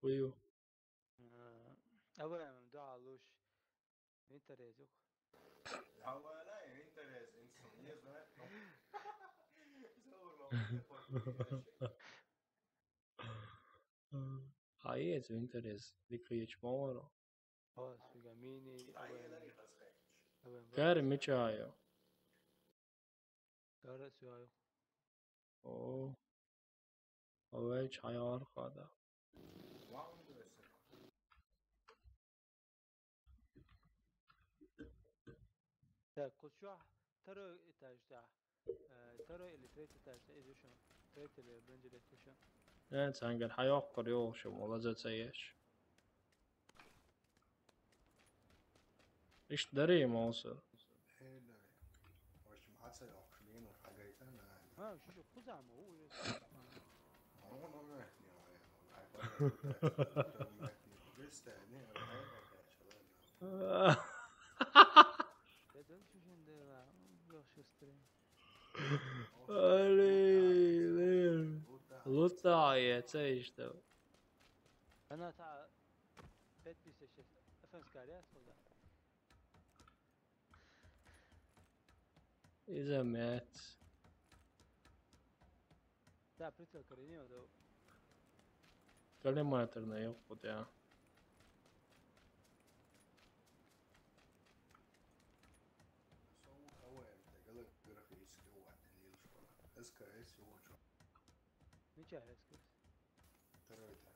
Хуй ю. Э, а вы, м, да, луш. Интересно. А вы, да, интересно, интересно. Заур, ма, Хьаэца винторез дика хеташ ма вара. О, суьга мини, Кара мича ю? Кара су ю. О, овеча хьаяр хада. Так, кху чохь второй этаж тӀехь, э, второй или третий этаж тӀехь иза ю шуна. Третий или бензилет ю шуна. Э, цхьаьнгара хьайоккхур йолуш ю, ма лаза ца еш. Иштта дарий, Мовсар? Хье, дарий. В общем, Ӏа ца йоккхуш, лийна хьагайтана. А, шу шу кхуза ма ву, уьш. Ма ву, ма ву, ма ву. Луттагьа, ца иштта. Ана та пять пятьдесят шесть. Афанскария, куда? Иза меца. Да, прицел коренева, да. Коллиматорная, ёпта, да. С К С, вот чё. Ничего, С К С. Второй этаж.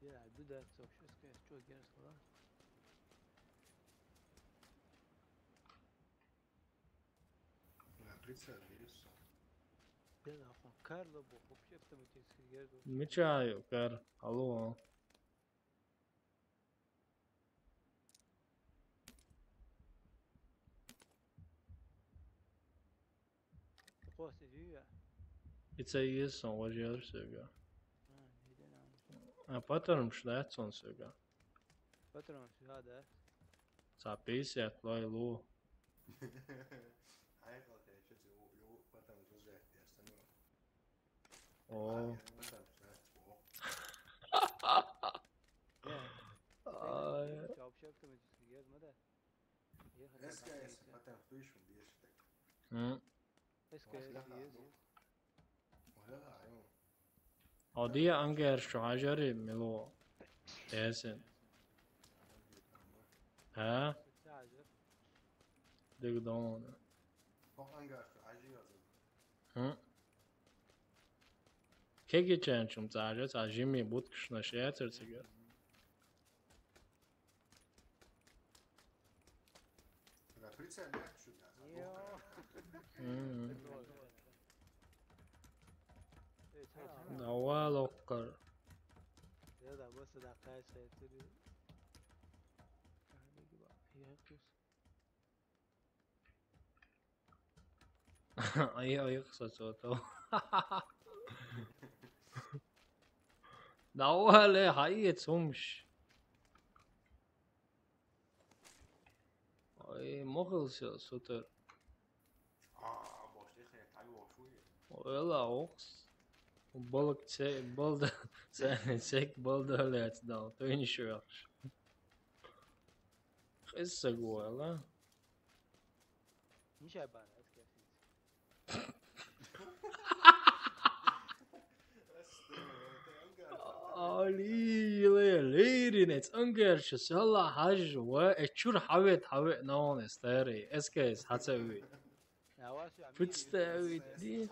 Я, ду да, цо, щас, конечно, чё, герз хала. На прицел есть. Я, да, хон, Карло бо, вообще автоматически герз. Мича ю, Кар, алло. Кхо сиз ю я? И ца еза сон, важа яра соьга. А, не дена. А патронаш дац сон соьга? Патронаш, да, да. Ца пятьдесят лой лу. Хьайкъал хеча цу ю, ю, патронаш уже яц сан ю. О. Хьайкъал патронаш дац бо. Я. Ай. Вообще автоматически герз ма да. С К С, потом слышим, бежит так. М. С К С есть. О, дия ангерш чу хьажари мило? Эсен. Хьа? Диг дона. Хм. Кегичен чум цажа, ца жими буткшна шецер цигер. Йо. Мгм. Давай, локкар. Я да, бос да, кайса, это. Ай, ай, кстати, вот. Давай, ле, хьаэца хӀумаш. Ай, мохилса сутар. Ойла охс. Балк це, балда, це, цек балда лец дал. Тойни шуяхш. Хисса гуала. Нишай бара, эскерсиц. Али, ле, леринец, ангерша, сала хьаж, ва, э, чур хьавет, хьавет, наон, эстери, эскес, хьацави. Пуцтави, ди.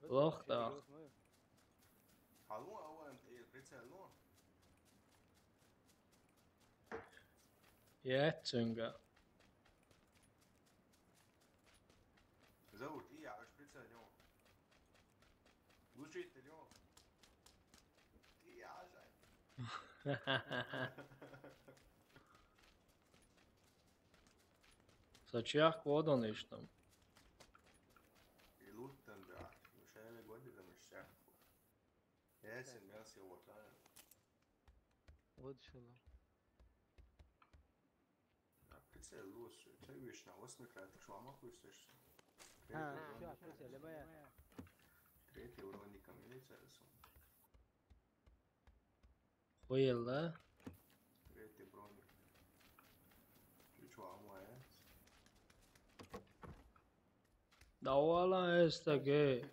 Лох да. Яц цуьнга. Зовут, и я, аж прицел, Лён. Глушитель, Лён. И я, Жень. Sa čijahku odoništam. И луттан, да. Эсен мел се вот, а? Вот шила. А прицел лучше. Ты видишь, на восьмикратный шламах выставишь. А, всё, прицел, я. Третий уронником имеется. Уйла. Третий броник. Ты чё, амая? Да вала эстаге.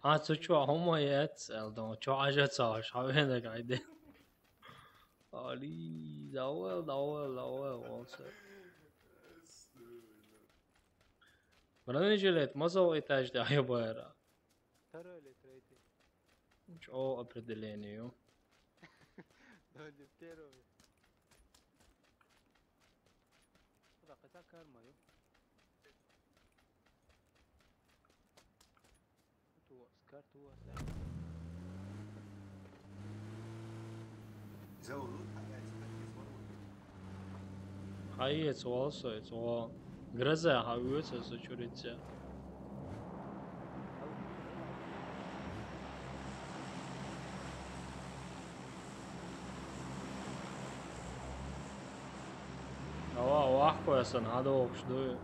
А цу чё, амая, эл дон, чё, ажа цаш, хавена гайде. Али, давай, давай, давай, волса. Бронежилет, мазал этажда, ай, байра. Второй или третий? Чё определению? Даже первый. Куда, куда карма, ё? Ту, скар ту, а. Хай, эцвал со, эцвал. Гроза, ха, уйца со чурица. Ава, вахкоясан, хадокш дуй.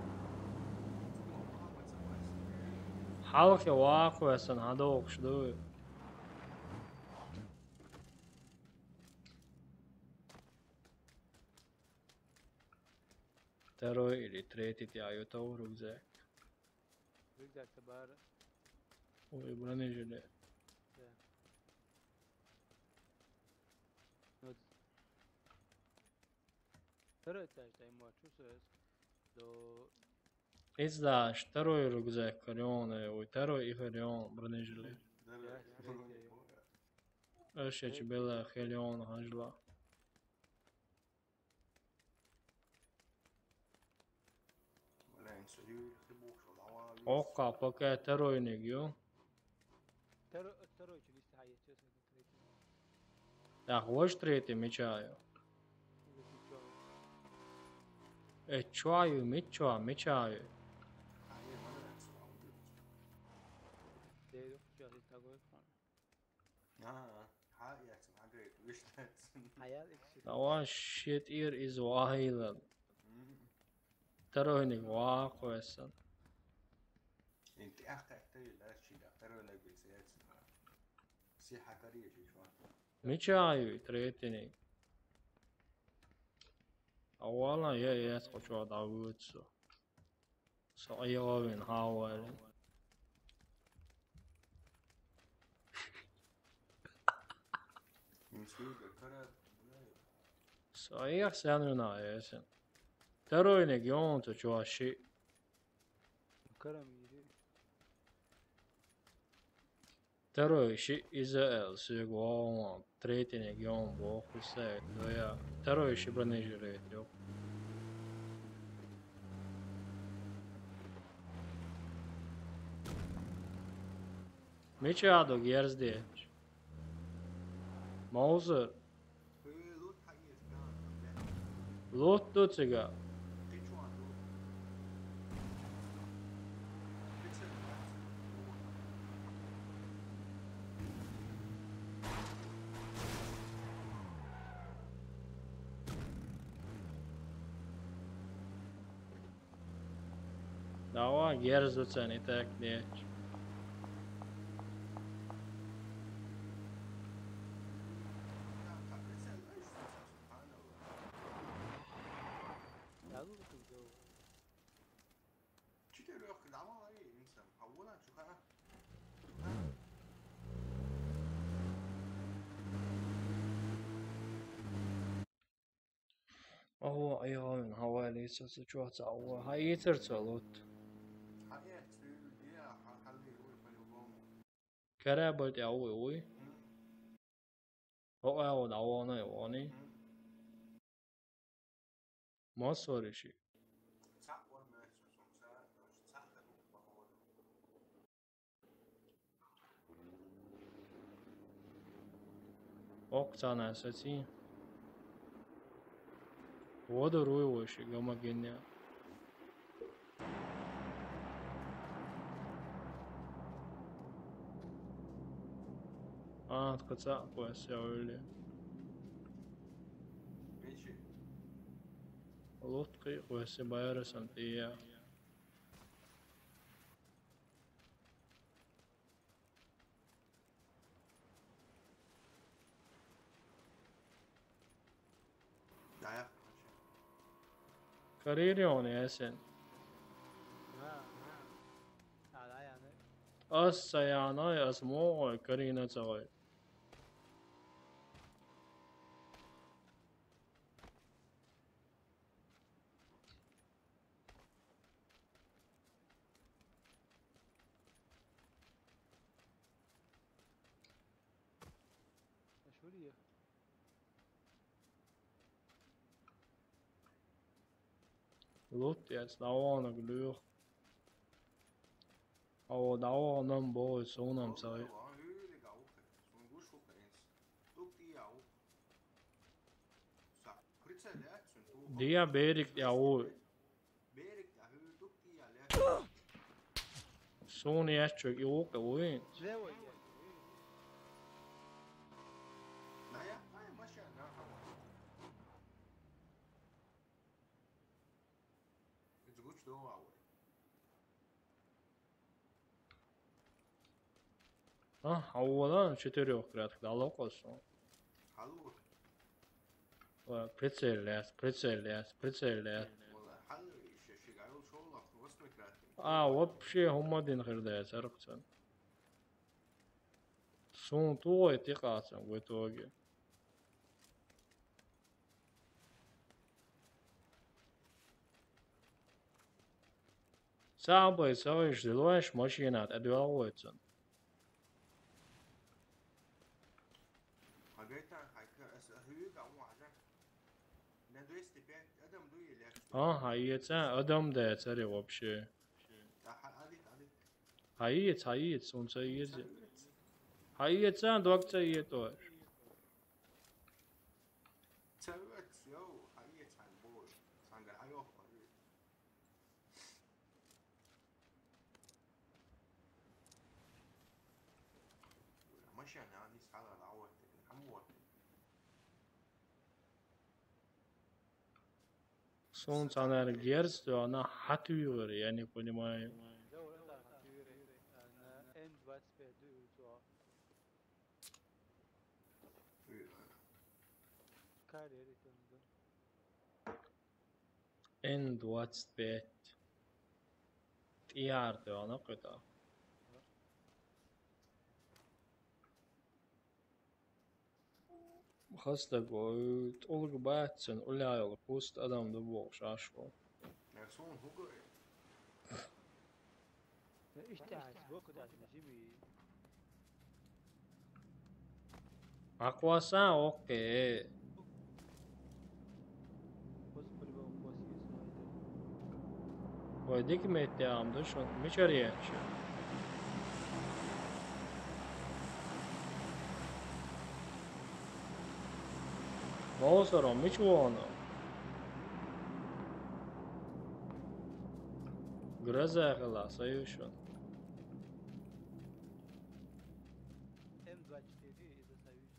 Халхе вахкоясан, хадокш дуй. Второй или третий ти аю то рюкзак. Рюкзак-то бар. Ой, бронежилет. Да. Вот. Второй этаж, дай ему отчувствуешь. До... Из да, второй рюкзак, Орион, ой, второй их Орион, бронежилет. Да, да, да. Эшеч бела Хелион хажла. Окка, пока второй ниг, ё. Второй, второй чё, лист хайе, чё, смотри. Так, вож третий мечаю. Э, чё аю, мечо, мечаю. Ага, ха, я тебе говорю, видишь, да. Давай, shit, here is Wahila. Мгм. Второй ниг вахкоясан. Инте ахта ты, да, чи да, второй ниг бисец. Си хакари, чи чё. Мечаю, третий ниг. Авала, я, я, скочу, да, вуцу. Со айовин хавалин. Со айях сянуна эсен. Второй ниг ёнто чуаши. Карам ири. Второй ши иза эл сюг вауман, третий ниг ён бохусе, доя. Второй ши бронежилет ёк. Меча ду герздеч. Маузер. Лут ду цига. Давай, герзуцен и так нече. Ого, айхавин хавали са са чуаца ого. Ха итер цалут. Корабль я уй уй. О, а, о, да, о, не, о, не. Мосориши. Оксана сати. Воду руй воши, гомогения. Антка цаӀ къвесси гӀуйли. Лут кхий къвесси байрасан тӀия. Каририон ясен. Ас саянай, ас могӀой, карина цагай. Шурия. Лут яц, давана глюх. Ава, давана нам бой, сонам сай. Диа берик яу. Суни ящик юк уин. А, аввалан четырёх краток дало косо. Прицелляс, прицелляс, прицелляс. А, вообще, гьумадин хирдаяс аркъсан. Сун тугъай тикъацан в итоге. Сабай, савиш, зилваш машинат, адвал войцан. Агайтан, хайка, ас, а, хьуга, а, важа. На двести пять, адам дуй или? А, хайца, адам да цари вообще. Хайец, хайец, он ца ец. Хайец, а, дог ца ето. Цавец, йоу, хайец, хайбой. Сангар, айох, хайец. Машина, они сала, а вот, хамот. Солнце, она герц, то она хатуюр, я не понимаю. Н двадцать пять. Н двадцать пять. Тиар, то она куда? Хастагой, тӀулг баццан, уляйла пуст адам дуболш ашо. Акваса, окей. Вай дикметти ам душун мичар янча. Волсоро мич вона. Гроза хила союшун. М двадцать четыре из-за союза.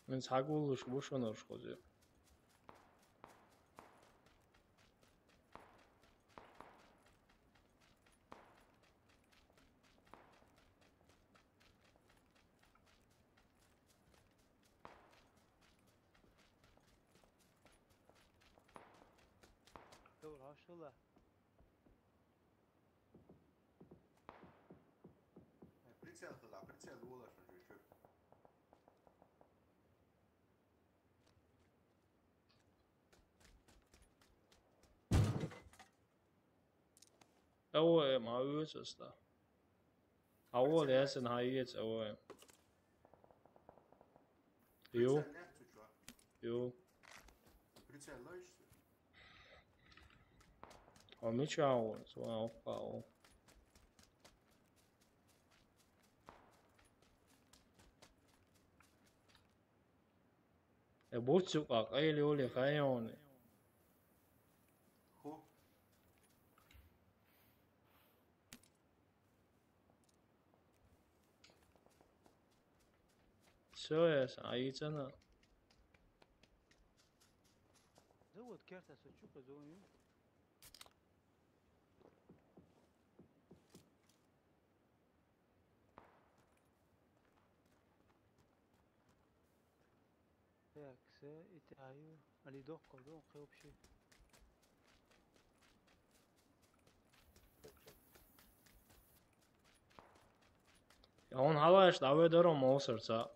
Ин сагуллуш бушунуш хузи. Прицел хила, прицел вола шо чу. Ава, ма высоста. Ава, лесен хаец, ава. Ю. Ю. А меча, ава, свана опа, ава. Э, бурцу, а, къайли ули хайони. Ху. Всё, я с-, а, яйца на. Завод керта со чука зови. Так, се, итаю, али дохко, дохко вообще. Я он халаш, давай дором, осерца.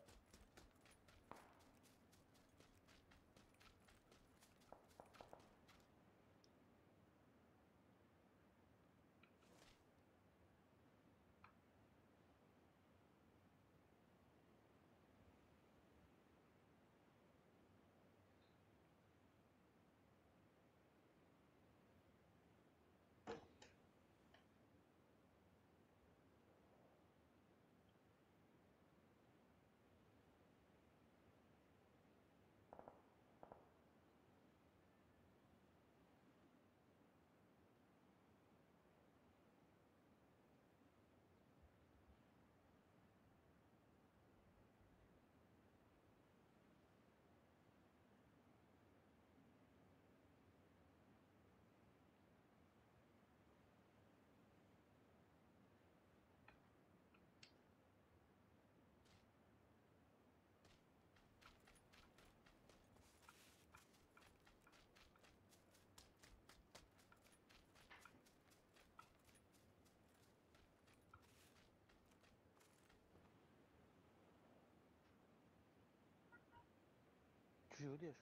Чё делаешь?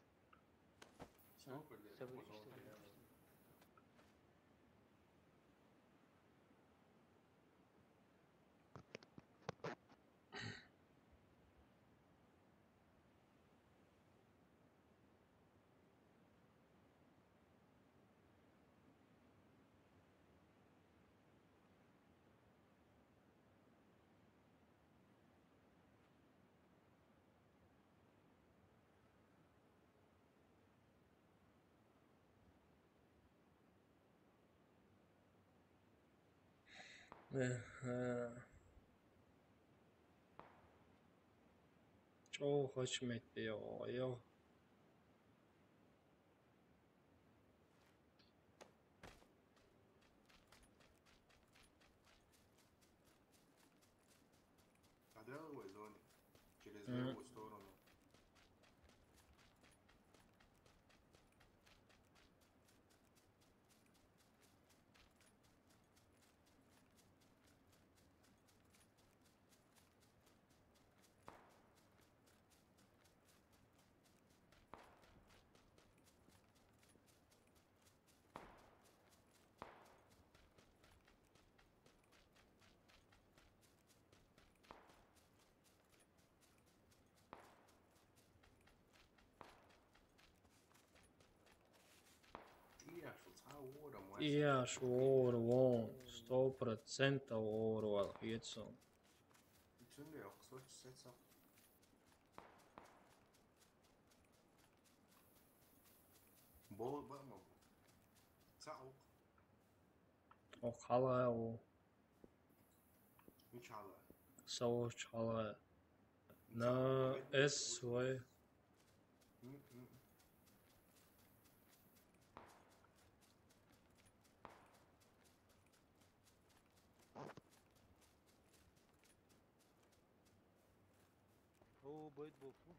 Всё, пожалуйста. Э, э. Чё хочешь, мать, ё-, ё? А да, ой, зоне. Через Мгм. левую сторону. Иэш, цаа уурам уа. Иэш, уурам уа. Сто процентов уурам уа, хетсон. Ицүндэ ёхсоч сетсэ. Бол ба ма. Цаа ук. О, халаа о. Мичала. Савоч халаа. На С В. М, м. О, бойт бофу.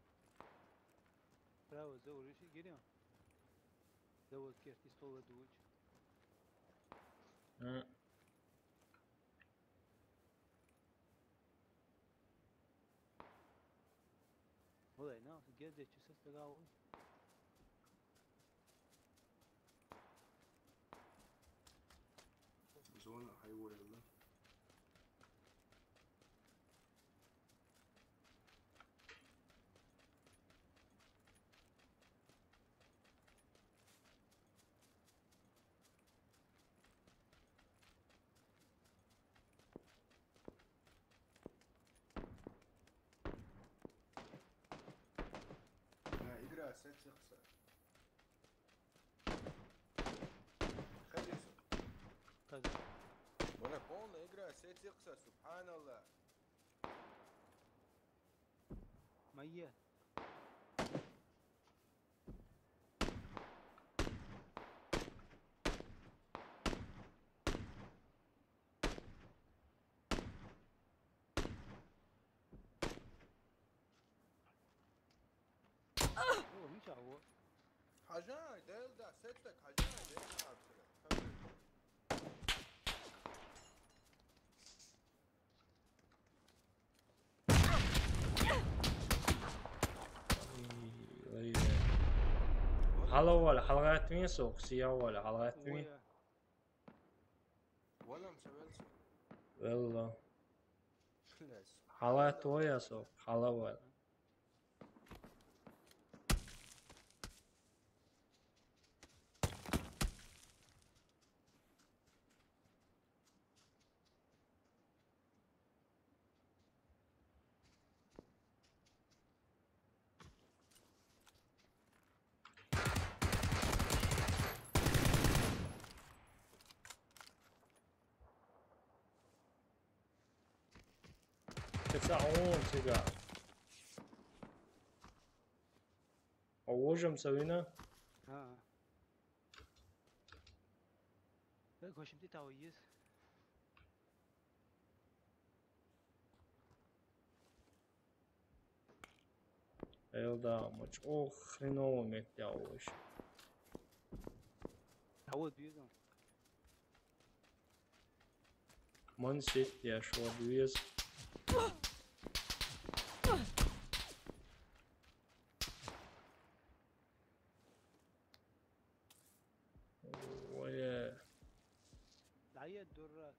Право, за уриши гиря. За вот керти стола дуч. М. Олай, на, герде чисес тагау. Зона хайвоялла. Игра, сеть сыхса. Хадису. Хадису. Вона полная игра, сеть сыхса, субханаллах. Ма е. О, мича, о. Хьажай, Дела да, сеттак, хьажай, Дела да, хьажай. Ой, ой, ой. Хьалавала, хьалгӀаттавен со, сиявала, хьалгӀаттавен. Ой. Валам, ца велца? Велла. Блядь. ХьалгӀаттавая со, хьалавала. Ца гьун цига. Овожам ца вина? ХӀаа. Э, гошим ти тау йис. Элда, муч, ох, хреново метте овощ. А вот вижу. Ман сеть я шо дивез. Ой. Да я дурак.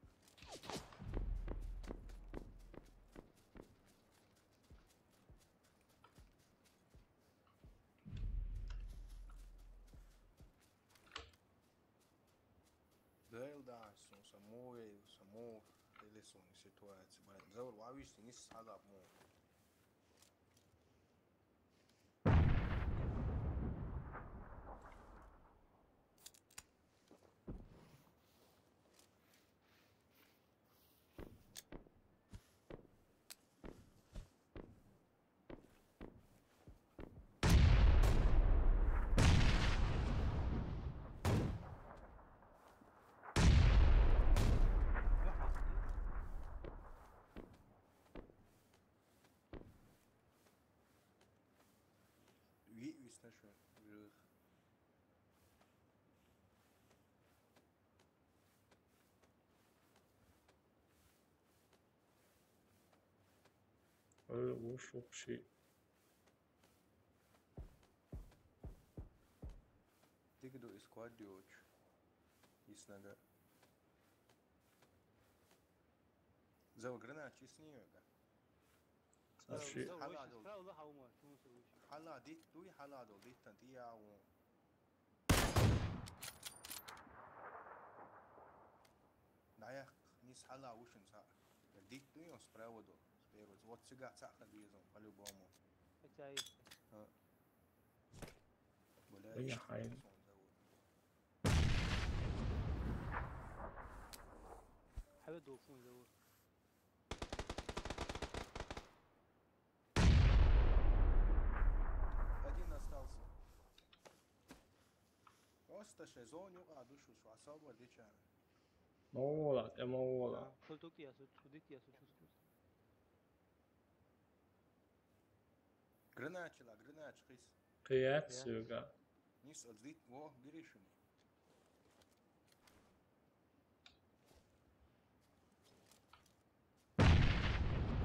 Дела да, сун са мув, са мув, или сун ситуация, блин, заур вавиш, не садап мув. Виъ висна шу, жух. Ой, луш вообще. Дика ду из сквад дёч. Иснага. Зава гранат чисни йога. Аши. Хьала дол. Хьала дит дуй, хьала дол, диттан тия вон. Наях, нис хьала вушин ца. Дит дуй он справа дол. Сперва. Вот цига ца ха дизон, по-любому. Хотя и. А. Бля, я хайм. Хьаведул фун заур. Один остался. Просто шезон юкъа душу, шу особо дича. Мола, те мола. Шултук ясу, шудит ясу, шустус. Граначила, гранач хис. Кыят, сука. Нис отзлит, во, гиришуни.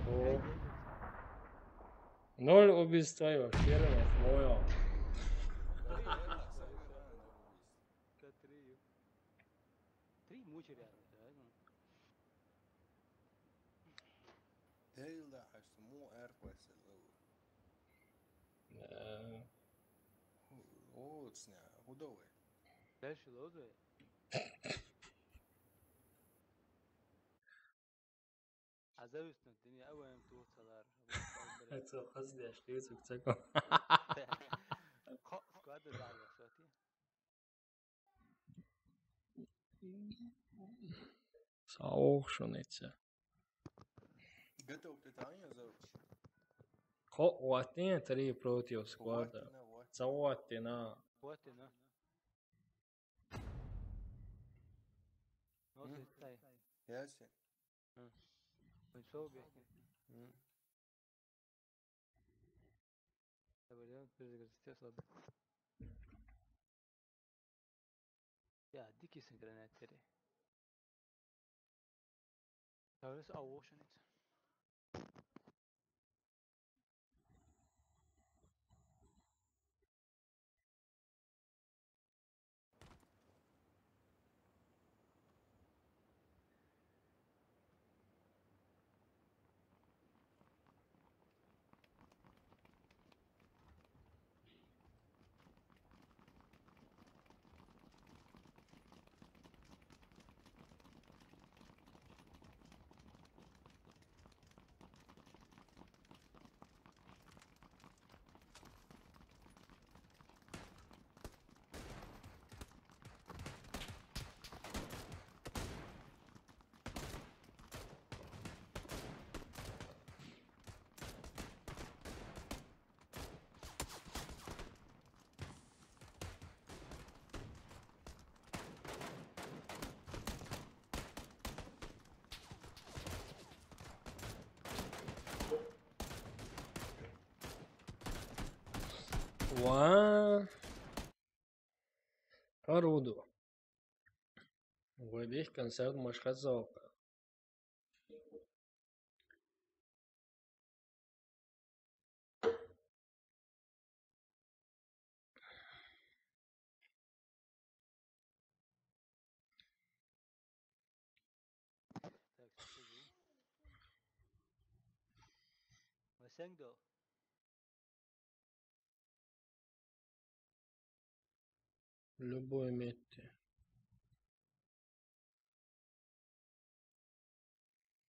О. Ноль убийств твоё, первое моё. Три мучи реально, да? Дела да, хаш му эр квесел. Э. О, цня, худовый. Дальше лозы. Азависна, дини аваем тух цалар. Это хазгаш, ты цук цако. Ко, сквады дала, шоти. Саух шуница. Готов ты там, я зову. Кхоъ ваттина три против сквада. Ваттина, ваттина. Ца ваттина. Ваттина. Ну, М? Ты тай. Яси. М. Ой, шо бе? М. Добрый день, перезагрузите слабо. Я, дикий синхронизатор. Давай с аошенец. Ва. Паруду. Вебих концерт машхат залка. Так, скажи. Васенго. Любой метте.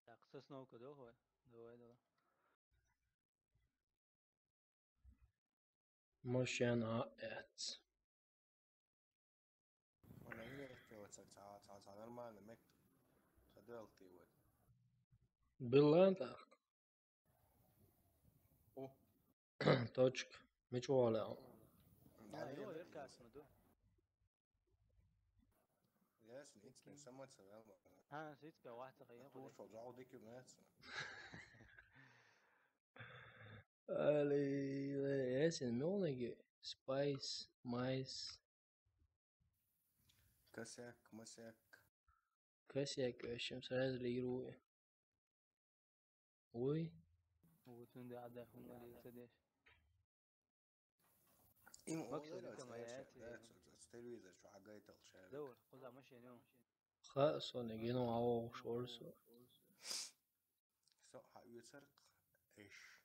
Так, сосновка, да, давай, давай. Машина эц. Вона не вехте вот так, ца, ца, ца, нормально, мек. Ца дуэлти вот. Билан так. О. Точка. Мичуале. Да, да, ёр, да, ёр, да, как, да. Ну, да. Ясен, ицкъ самоцавел. А, ицкъ вахта хая. Ту шо жал дикю мец. Али, ясен, мёлнеги. Спайс, майс. Косяк, масяк. Косяк, в общем, сразу лирую. Ой. Вот он, да, да, он молился, да. Им Максим, олар это моя ацаша, это да, я. Ц-, ц-, телевизор, что агайтал шер. Заур, куда машина? Ха, соны гено ао шорсо. Со, ха, уйцар, эш.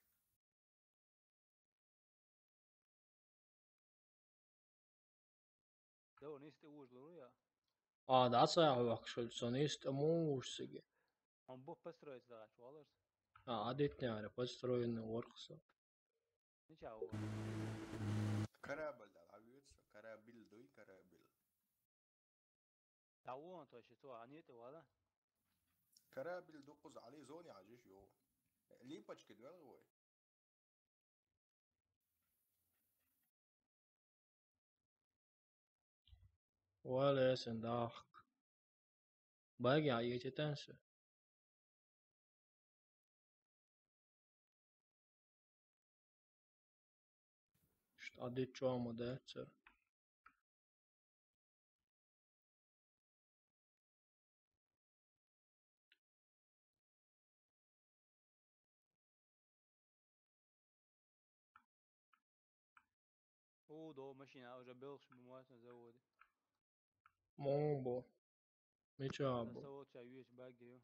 Да, он есть ужло, я. А, да, са, а, вахшоль, сон есть, а, муж сиги. Он бу построить, да, чуалар. А, а, детня, а, построенный воркса. Ничего. Корабль, да, а, вьются, корабль, дуй, корабль. Да, он то, что, а, нет, вала. Корабль, дукуз, али, зоне, а, жиш, ё. Липочки, да, ой. Уалесен дахк. Баги айететенсе. Штады чома децер. О, да, машина уже белш бумуатна заводе. Мон бо. Мича бо. Савол ча юеш баги ю.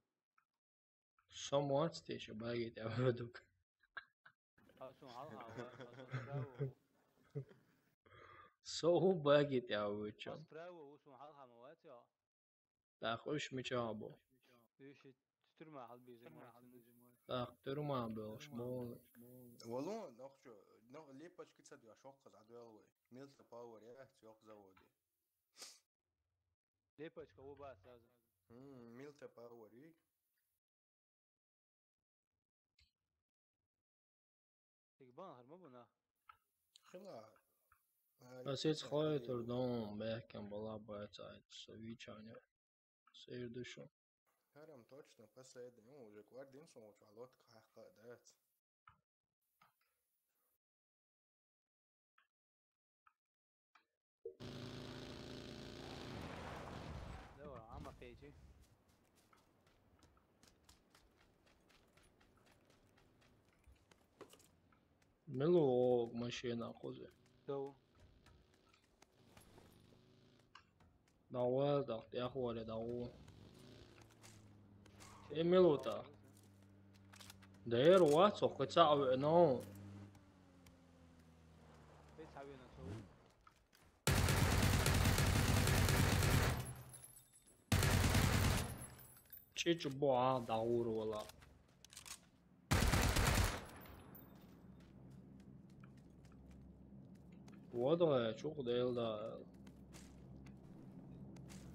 Самуат стеша баги тя вдук. А сун хал хава, а сун право. Соу баги тя вуча. Ас право, у сун хал хама ватя. Та хуш мича бо. Юши тюрьма хал бизим. Та тюрьма белш бо. Валун, нохчо, но липочки цад я шок хаз адвел вай. Милта пауэр я, цёк заводе. Липочка оба сразу. М, Милта Пауэр, и? Тик Бан, хар ма бана. Хила. Ас ец хойто дон бехкам бала байцай со вичане. Сейр душу. Харам точно последний. Ну, уже квардин сон учу, а лодка хахка дац. Давай, ама пейджи. Милу машина кузе. Дау. Давай, да, я хвале, дау. Э, милу та. Дэр ва цо кыца аве но. Бе цавена цо. Чичу боа даур вала. Вот, э, чух дэл да.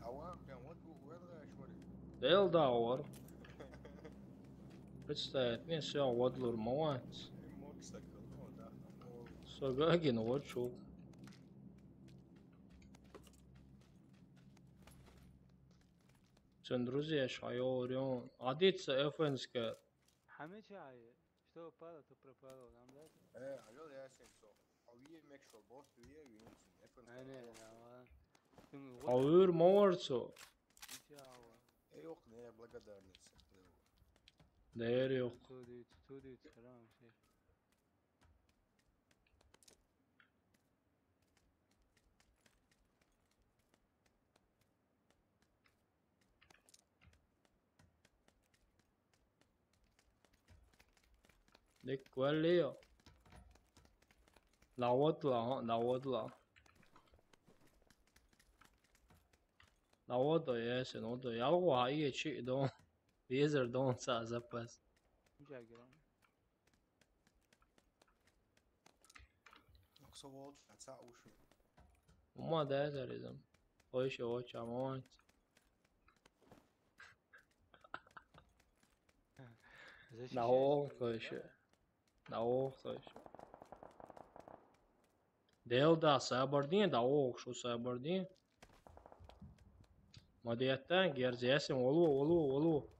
Ава, прям вот бу уэдра шори. Дэл да ор. Представить, не все вот лур маванц. Мог сакал, ну да. Согаген вот чух. Цен друзья шайо орион. Адица эфенска. Хами чай. Что пало, то пропало, нам да? Э, алё, я сенсо. А вие мекшо бот, вие винсин. Эфен. Ане, ава. Тум Аур морцо. Чао. Э, ок, не благодарность. Дэр ёх. Тудит, тудит, храм, все. Дик валио. Наводла, ха, наводла. Наводо, если, ну да, я го, а, и чи дон. Везер дон са запас. Жагером. Оксо волч, а ца уши. Ума да заризам. Ой, ещё вот чамонт. На ох, то ещё. На ох, то ещё. Дэл да сабардин, да ох, шу сабардин. Мадиятта герзесим, олу, олу, олу.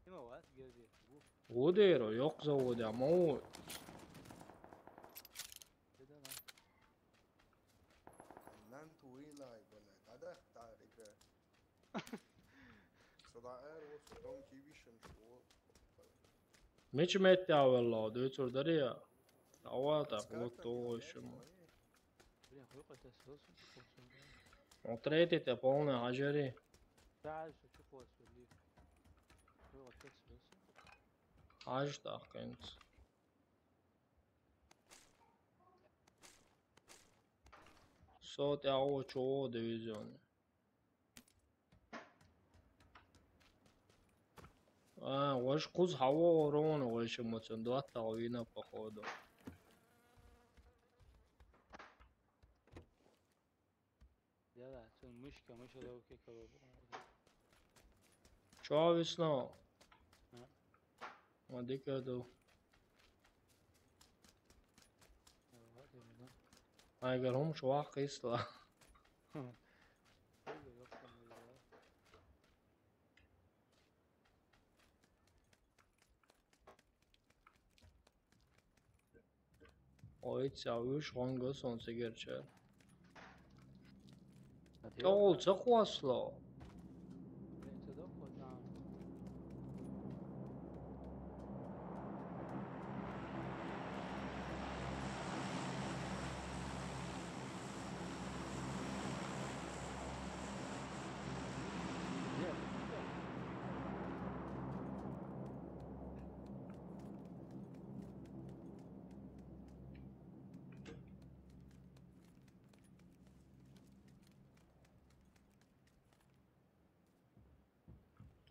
Има ват герди. Ву. Удеро, ёк завода, мо. Деда на. Нан туилай, бля, да, да, да, ребят. Сюда эр, вот, сюда, он кивишен, что. Меч меття велла, дойцур дария. Ава так, вот то, в общем. Блин, хуй ката сос. Вот третий-то полный ажари. Да, что чё кос ли. Хуй ката сос. Аж так, конечно. Сот я о чё дивизион. А, ваш куз хаво урон, ваш эмоцион. Два половина, походу. Да, да, тут мышка, мышка, да, окей, кого. Чё висно? А? Мадика ду. Вот именно. Айгар хум швах кисла. Хм. Ой, ёпта, моя. Ой, ця уж ванга солнце герча. А ты Ол цахуасло. Блин, ты дохлый, да. Нет, нет.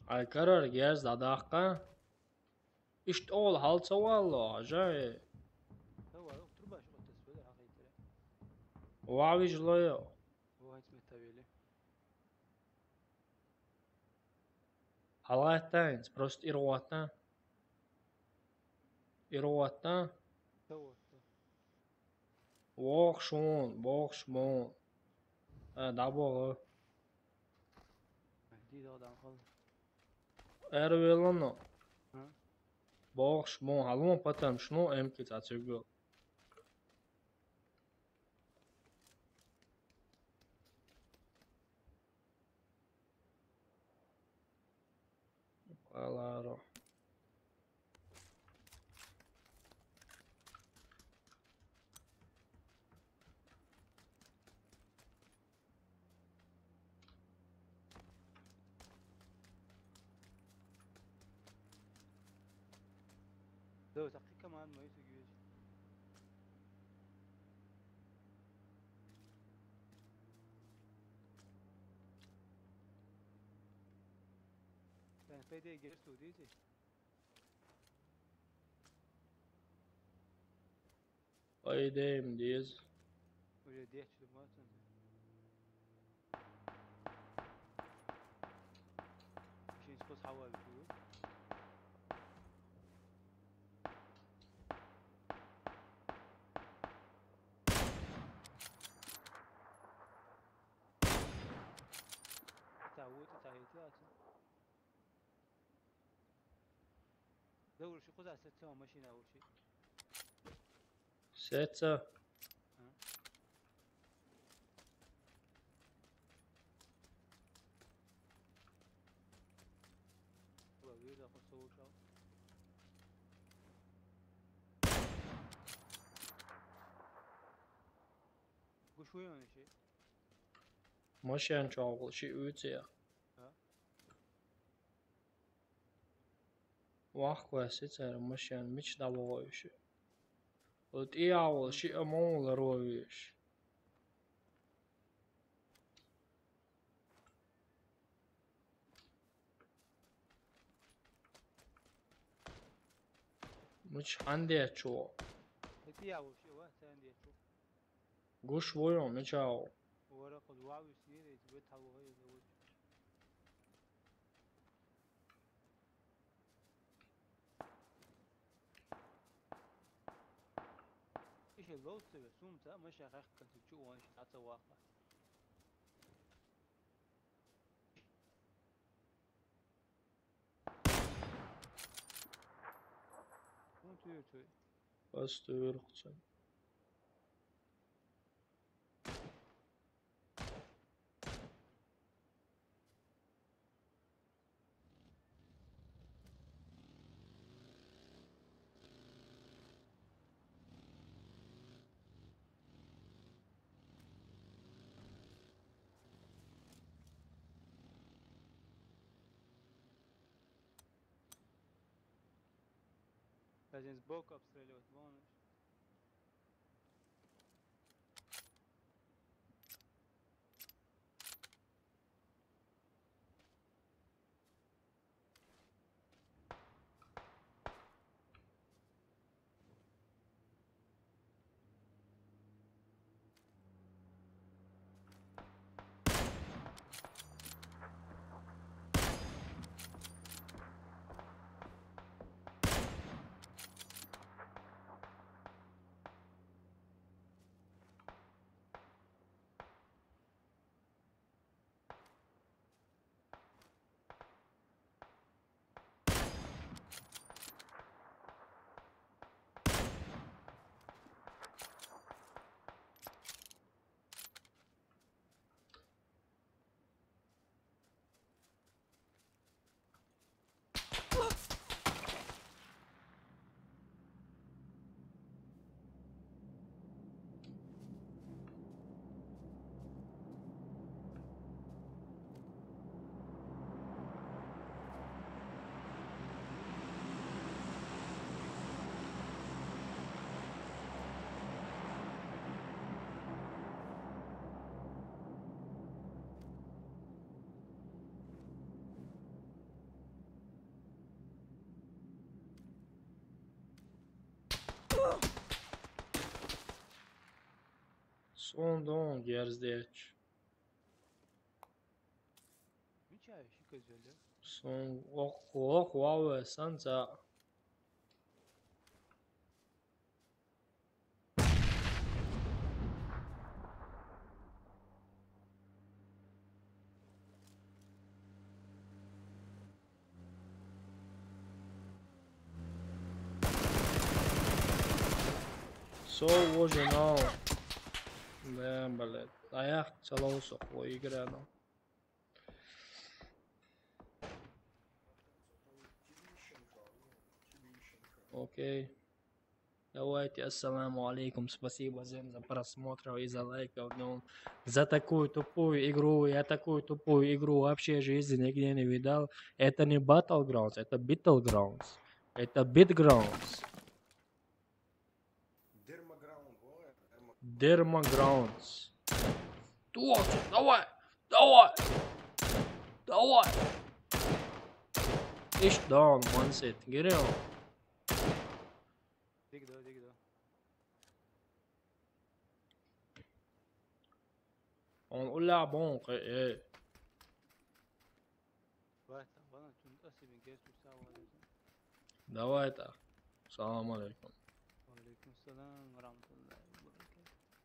Ай карар герз дадахка. Ишт ол халцавалло, ажай. Давай, октурба, что ты свой, а хай. Вавиж лоё. Ванс метавели. Алайтайнс, просто ирватна. Ирватна. Давай. Боху шуна, боху шуна. А, дӀабоху. Ди догӀу дан хала. Эр велано. А? Боху шуна, хьалон патан шуна, эмкица цуьгу. Аларо. Дөө, таккы команда ма юсуг ювеш. Дан, по идее, герс ту дийзи? По идее, м, деза. Уже дехча ма цунда. Шин скос хьавар бу. Та вот, та это, а ты. Давурши, куда сеца машина урши? Сеца. А? Ла, вижу, а, соушал. Гушуй он иши. Машина чогӀу ши уьйцу я. А? Вахкваьсса цара машен мича дӀавогӀуьйтуш. Оцу тӀехьа волу шиъ а ма ву ларо веш. Мича хьан дечу? Оцу тӀехьа волу шиъ а ва, царна дечу. Гуш вуй хьуна, мича ву? Вара кхуза ваьвсира, иза вет хьалвахара иза вуй. Иша ловца ве, сумца, маша хахканца чу ван, иша ца ваха. Ну, ты чё? Ас тевер кхуьссина. Один сбоку обстреливать, вон. Суна дон герз детташ. Мича ши козёль? Суна оху, оху, ваве сан ца. Кто уже now? Да, блядь. А я целовался, ой, игра, ну. Окей. Давайте, ассаламу алейкум. Спасибо всем за просмотр и за лайков. Ну, за такую тупую игру, я такую тупую игру вообще в жизни нигде не видал. Это не Battlegrounds, это Battlegrounds. Это Bitgrounds. Dermaground, давай. Dermagrounds. Давай, давай, давай. Ишь, даун, one set. Гири он. Dig though, dig though. Он уля бон, э. Давай, там, вон, тут, а, себе, guess, тут, а, вон, это. Давай так. Салам алейкум. Алейкум салам ва рахматуллахи.